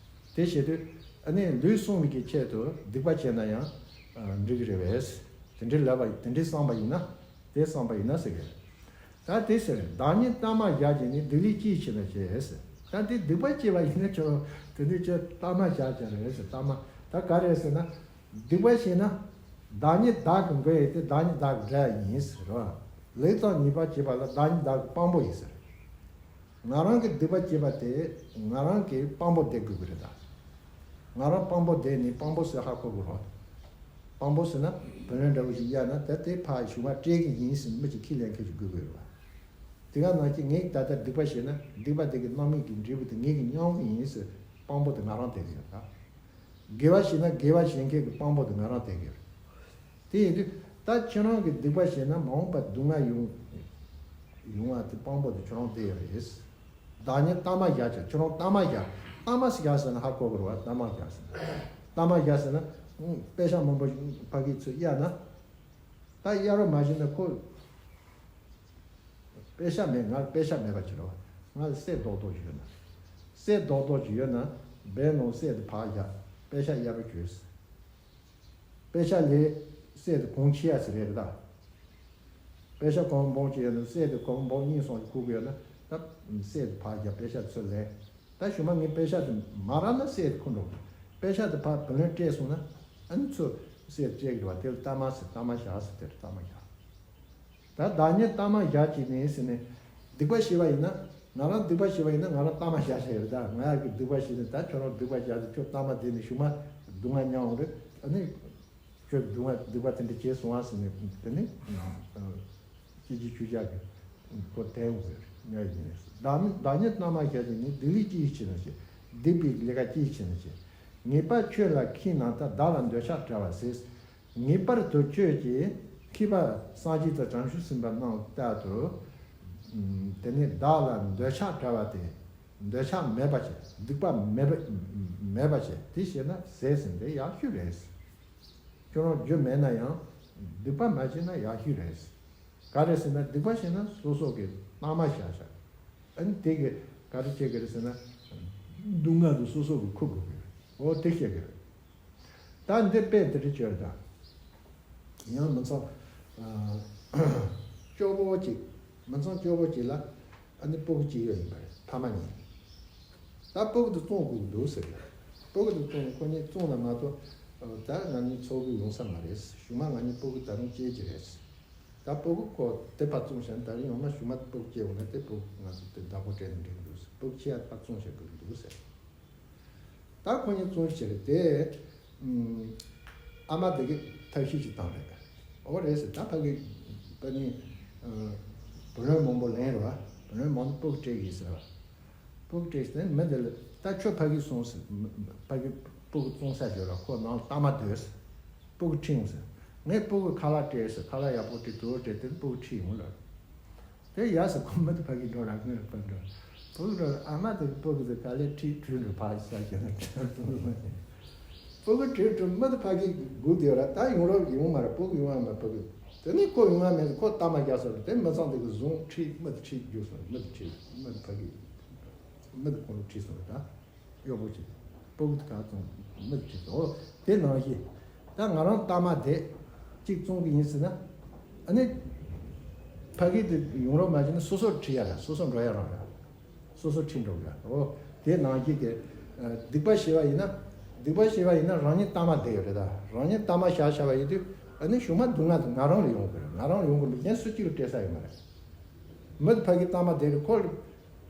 དེ་བྱེད་དུས་ཨ་ནི་ལུས་བསྲུང་བའི་གི་ཆེད་དུ་སྡིག་པ་བྱས་ན་ཡང་འགྲིག་གི་རེད་པས། དེ་འདྲའི་ལབ་པ་དེ་འདྲའི་བསམ་པ་ཡིན་ན་དེ་བསམ་པ་ཡིན་ན་ཟེར་གི་རེད། ད་དེ་ཟེར་བདག་ཉིད་གཏའ་མ་བཞག་བྱས་ནས་སྡིག་ལས་ཅི་ཡིས་ཆེ་ན་བྱེད་ཟེར། ད་དེ་སྡིག་པ་བྱས་པ་ཡིན་ན་ཁྱོད་དེ་འདྲའི་ཁྱོད་གཏའ་མ་བཞག་བྱས་རེད་ཟེར། གཏའ་མ་ད་ག་རེ་ཟེར་ན། སྡིག་པ་བྱས་ན་བདག་ཉིད་བདག་གི་མགོན་ཡིན་ཏེ་བདག་ཉིད་བདག་གི་དགྲ་ཡིན་ཟེར་བ། ལེགས་དང་ཉེས་པ་བྱེད་པ་ལ་བདག་ཉིད་བདག་གི་དཔང་པོ་ཡིན་ཟེར། ང་རང་གི་སྡིག་པ་བྱས་པ་དེ་ང་རང་གི་དཔང་པོ་བསྡད་དགོས་ཀྱི་རེད་ད། ང་རང་དཔང་པོ་བསྡད་ནས་དཔང་པོ་ཟེར་ཧ་གོ་དགོས་རེད། དཔང་པོ་ཟེར་ན་བུ་ལོན་འདྲ་བོ་ཞིག་གཡར་ན་ད་དེ་ཕར་གཞུག་མ་སྤྲད་ཀྱི་ཡིན་ཟེར་མི་གཅིག་ཁས་ལེན་མཁན་ཞིག་དགོས་ཀྱི་རེད་བ། དེ་ག་ནང་བཞིན་ངས་ད་ལྟ་སྡིག་པ་བྱས་ན་སྡིག་པ་དེ་གི་རྣམ་སྨིན་གྱི་འབྲས་བུ་དེ་ངེད་ཀྱིས་མྱོང་གི་ཡིན་ཟེར་དཔང་པོ་དེ་ང་རང་བསྡད་ཀྱི་ཡོད་ད། དགེ་བ་བྱས་ན་དགེ་བ་བྱེད་མཁན་གྱི་དཔང་པོ་དེ་ང་རང་བསྡད་ཀྱི་ཡོད། དེ་ཡིན་དུས་ད་ཁྱེད་རང་གིས་སྡིག་པ་བྱས་ན་མ་འོངས་པར་སྡུག་བསྔལ་ཡོང་ཡོང་བ་དེ་དཔང་པོ་དེ་ཁྱོད་རང་བསྡད་ཡོད་རེད། བདག་ཉིད་གཏའ་མ་བཞག་ཅིག་ཁྱོད་རང་གཏའ་མ་བཞག་གཏའ་མ་ཟེར་བཞག་ཟེར་ན་ཧ་གོ་དགོས་རེད་བ། གཏའ་མ་བཞག་ཟེར་ན། གཏའ་མ་བཞག་ཟེར་ན་ཨང་པེ་ཤག་མང་པོ་ཕ་གི་ཚོས་གཡར་ན། ད་གཡར་རོགས་མ་བྱས་ན་ཁོ། པེ་ཤག་མེད། ང་པེ་ཤག་མེད་པ་ཅིག་རེད་བ། ང་ལ་གསེར་རྡོག་རྡོག་ཅིག་ཡོད་ན། གསེར་རྡོག་རྡོག་ཅིག་ཡོད་ན་སྦས་ནང་གསེར་དེ་ཕར་བཞག་པེ་ཤག་གཡར་རོགས་བྱོས། པེ་ཤག་ལས་གསེར་དེ་གོང་ཆེ་ཡ་ཟིག་རེད་ད། པེ་ཤག་གོང་འབོང་ཅིག་ཡོད་ན་གསེར་དེ་གོང་འབོང་གཉིས་གསུམ་ཅིག་ཁུག་གི་ཡོད་ན་ད་གསེར་དེ་ཕར་བཞག་པེ་ཤག་ཚུར་ལེན། ད་གཞུག་མ་ངས་པེ་ཤག་དེ་མ་རག་ན་གསེར་དེ་ཁུར་འགྲོ། པེ་ཤག་དེ་ཕར་བུ་ལོན་སྤྲད་སོང་ན་ཨ་ནི་ཚུར་གསེར་སྤྲད་གི་རེད་བ། དེ་ལ་གཏའ་མ་ཟེར། གཏའ་མ་བཞག་ཟེར། དེ་ལ་གཏའ་མ་བཞག་ད་བདག་ཉིད་གཏའ་མ་བཞག་བྱས་ནས་ཟེར་ནས་སྡིག་པ་བྱས་པ་ཡིན་ན་ང་རང་སྡིག་པ་བྱས་པ་ཡིན་ན་ང་རང་གཏའ་མ་བཞག་བྱས་ཡོད་ད། ང་ཡག་གི་སྡིག་པ་བྱས་ནས་ད་ཁྱོད་རང་སྡིག་པ་བཞག་དུས་ཁྱོད་གཏའ་མ་བསྡད་ནས་གཞུག་མ་སྡུག་བསྔལ་མྱོང་རེད། ཨ་ནི་ཁྱོད་སྡུག་བསྔལ་སྡིག་པ་དེ་འདྲ་བྱས་སོང་བ་ཟེར་ནས་དེ་ནི་སྐྱེ་རྒྱུ་ཆོས་ཅག་གི་ཁོ་དལ་འོང་བའི་ཉོ་ཡིན། བདག་ཉིད་བདག་ཉིད་གཏའ་མ་བཞག་བྱས་ནས་སྡིག་ལས་ཅི་ཡིས་ཆེ་ན་བྱེད། སྡིག་པའི་ལས་ཀ་ཅི་ཡིས་ཆེ་ན་བྱེད། ངེས་པར་ཆོས་ལ་མཁས་རྣམས་ལྟར། བདག་ལ་འདོད་ཆགས་བྲལ་བར་ཟད། ངེས་པར་དུ་ཆོས་ཀྱི་མཁས་པ་སངས་རྒྱས་དང་བྱང་ཆུབ་སེམས་དཔའ་རྣམས་ལྟར་དུ། དེ་ནས་བདག་ལ་འདོད་ཆགས་བྲལ་བ་སྟེ། འདོད་ཆགས་མེད་པ་བྱས། སྡིག་པ་མེད་པ་མེད་པ་བྱས། དེ་བྱས་ན་ཟད་ཟིན་ཏེ་ཡག་ཤོས་རེད། ཁྱོད་རང་རྒྱུ་མེད་ན་ཡང་སྡིག་པ་མ་བྱས་ན་ཡག་ཤོས་རེད། ག་རེ་ཟེར་ན་སྡིག་པ་བྱས་ན་སོ་སོ་གི་གཏའ་མ་བཞག་བཞག་ཨ་ནི་དེ་གི་ག་རེ་བྱེད་ཀྱི་རེད་ཟེར་ན། སྡུག་བསྔལ་དུ་སོ་སོ་གི་ཁུར་དགོས་ཀྱི་རེད། འོ་དེ་བཤད་ཀྱི་རེད། ད་འདི་དཔེ་འདི་འདྲ་བྱོས་དང་། ཡང་མི་ཚང་། སྐྱོ་པོ་ཅིག་མི་ཚང་སྐྱོ་པོ་ཅིག་ལ་ཨ་ནི་སྤུ་གུ་གཅིག་ཡོད་ཡིན་པ་རེད། ཕ་མ་གཉིས། ད་སྤུ་གུ་དེ་བཙོང་དགོས་ཀྱི་འདུག་ཟེར་གི། སྤུ་གུ་དེ་བཙོང་ནས་ཁོ་གཉིས་བཙོང་ན་མ་གཏོགས་ད་ང་གཉིས་འཚོ་གི་ཡོང་ས་མ་རེད། གཞུག་མ་ང་གཉིས་སྤུ་གུ་ད་རུང་སྐྱེ་གི་རེད། ད་སྤུ་གུ་ཁོ་དེ་ཕར་བཙོང་བྱས་ན་ད་རིང་ཡང་མ་གཞུག་མ་སྤུ་གུ་སྐྱེ་འོང་ན་དེ་སྤུ་གུ་ང་ཚོ་དེ་བདག་པོ་སྤྲད་ན་འགྲིག་གི་འདུག་ཟེར། སྤུ་གུ་ཆེ་ཡ་ཕར་བཙོང་བྱེད་དགོས་ཀྱི་འདུག་ཟེར། ད་ཁོ་གཉིས་བཙོང་བྱས་རེད་དེ། ཨ་མ་དེ་གི་ཐབས་ཤེས་ཅིག་བཏང་རེད། འོ་རེད་ཟེར། ད་ཕ་གི་ཕ་ནི་བུ་ལོན་མང་པོ་ལེན་རེད་བ། བུ་ལོན་མང་པོ་སྤུ་གུ་སྤྲད་ཀྱི་ཟེར་བ། སྤུ་གུ་སྤྲད་ཟེར་མི་དེ་ལ་ད་ཁྱོད་ཕ་གི་སོང་ཟེར། ཕ་གི་སྤུ་གུ་བཙོང་ས་བརྗོད་ལ་ཁོ་ནང་ལ་གཏའ་མ་སྡོད་ཟེར། སྤུ་གུ་ཁྲིད་ཡོང་ཟེར། ངས་སྤུ་གུ་ཁ་ལག་སྤྲད་ཟེར། ཁ་ལག་ཡག་པོ་སྤྲད་དུ་སྤྲད་དེ་སྤུ་གུ་ཁྲིད་ཡོང་ལ། དེ་ཡ་ཟེར་ཁོ་མི་དེ་ཕ་གི་འགྲོ་ར་ངོས་ལ་ཕར་འགྲོ། སྤུ་གུ་འགྲོ་ཨ་མ་དེ་སྤུ་གུ་དེ་ག་ལེ་ཁྲིད་བྲོས་འགྲོ་ཕ་ས་ཞེ་ན་ཁྲིད་འགྲོ་མ་ནི། སྤུ་གུ་ཁྲིད་འགྲོ་མི་དེ་ཕ་གི་སྒུག་བསྡད་ར། ད་ཡོང་རོགས་ཡོང་མ་ར། སྤུ་གུ་ཡོང་ཨ་མ་སྤུ་གུ། དེ་ནི་ཁོ་ཡོང་ཨ་མེད་ཁོ་གཏའ་མ་རྒྱག་ས་རེད། དེ་མི་ཚང་དེ་གི་བཟུང་ཁྲིད་མི་དེ་ཁྲིད་རྒྱུགས་སོང་། མི་དེ་ཁྲིད་མི་དེ་ཕ་གི་མི་དེ་ཁོང་ཁྲིད་སོང་རེད་ད། གཡོག་པོ་ཅིག་སྤུ་གུ་དེ་ག་བཙོང་མི་ཅིག་འོ་དེ་ནང་བཞིན། ད་ང་རང་གཏའ་མ་དེ་གཅིག་བཙོང་གི་ཡིན་ཟེར་ན། ཨ་ནི་ཕ་གི་དེ་ཡོང་རོགས་མ་བྱས་ན་སོ་སོར་ཁྲིད་ཡ་ར། སོ་སོ་འགྲོ་ཡ་རང་ར། སོ་སོ་ཁྲིད་འགྲོ་གི་ར། འོ་དེ་ནང་བཞིན་གྱི་སྡིག་པ་བྱས་པ་ཡིན་ན། སྡིག་པ་བྱས་པ་ཡིན་ན་རང་ཉིད་གཏའ་མ་བསྡད་ཡོད་རེད་ད། རང་ཉིད་གཏའ་མ་བཞག་བཞག་པ་ཡིན་དུས་ཨ་ནི་གཞུག་མ་སྡུག་བསྔལ་དེ་ང་རང་ལ་ཡོང་གི་རེད། ང་རང་ལ་ཡོང་གི་རེད། གཞན་སུ་གཅིག་ལ་སྤྲད་ས་ཡོད་མ་རེད། མི་དེ་ཕ་གི་གཏའ་མ་བསྡད་རེད། ཁོ་ལ་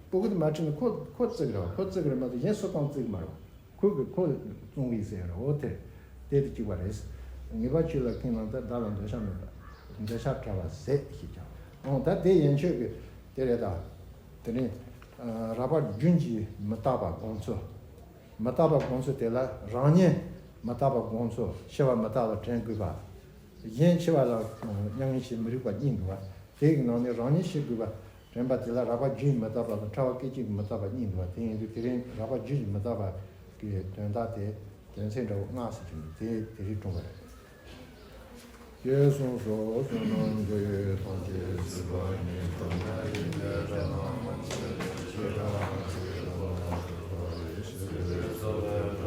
སྤུ་གུ་དེ་མ་ཁྲིད་ན་ཁོ་ཁོ་བརྩི་གི་རེད་བ། ཁོ་བརྩི་གི་རེད་མ་གཏོགས་གཞན་སུ་གང་བརྩི་གི་མ་རེད་བ། ཁོ་གི་ཁོ་བཙོང་གི་ཟེར་རེད། འོ་དེ་དེ་དེ་གཅིག་པ་རེད། ངེས་པར་ཆོས་ལ་མཁས་རྣམས་ལྟར། བདག་ལ་འདོད་ཆགས་མེད་པར་འདོད་ཆགས་བྲལ་བར་ཟད་ཞེས་ཀྱང་། འོ་ད་དེ་ཡན་ཆོད་ཀྱི་དེ་རེད་ད། དེ་ནི་རགས་པ་རྒྱུན་གྱིས་མི་རྟག་པ་དགོངས་ཚུལ། མི་རྟག་པ་དགོངས་ཚུལ་དེ་ལ་རང་ཉིད་མི་རྟག་པ་དགོངས་ཚུལ། འཆི་བ་མི་རྟག་པ་དྲན་དགོས་པ། གཞན་འཆི་བ་ལ་མྱ་ངན་བྱེད་མི་རིགས་པ་གཉིས་འདུག་པ། དེ་ཡི་ནང་ནས་རང་ཉིད་ཤི་དགོས་པ་དྲན་པ་དེ་ལ་རགས་པ་རྒྱུན་གྱིས་མི་རྟག་པ་དང་ཕྲ་བ་སྐད་ཅིག་གིས་མི་རྟག་པ་གཉིས་འདུག་པ། དེ་ཡིན་དུས་དེ་རིང་རགས་པ་རྒྱུན་གྱིས་མི་རྟག་པ་གི་དོན་དག་དེ་དོན་ཚན་འདྲ་བོ་ལྔ་ཟེར་གྱི་འདུག་དེ་དེ་རིང་དྲངས་པ་རེད། ཞེས་གསུངས་སོ། བསོད་ནམས་འདི་ཡིས་ཐམས་ཅད་གཟིགས་པ་ཉིད། ཐོབ་ནས་ཉེས་པའི་དགྲ་རྣམས་ཕམ་བྱས་ཏེ། སྐྱེ་རྒ་ན་འཆིའི་རྦ་ཀློང་འཁྲུགས་པ་ཡི། ཞེས་གསོལ་བ་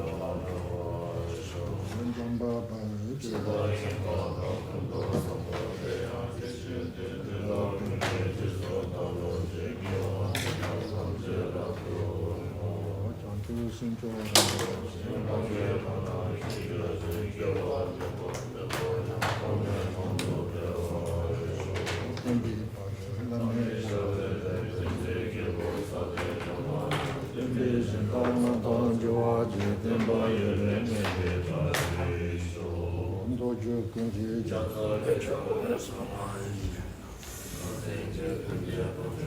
མདོ་རྒྱུད་ཀུན་གྱི་རྒྱལ་ཚབ་ལས་བྱུང་བའི་སངས་རྒྱས།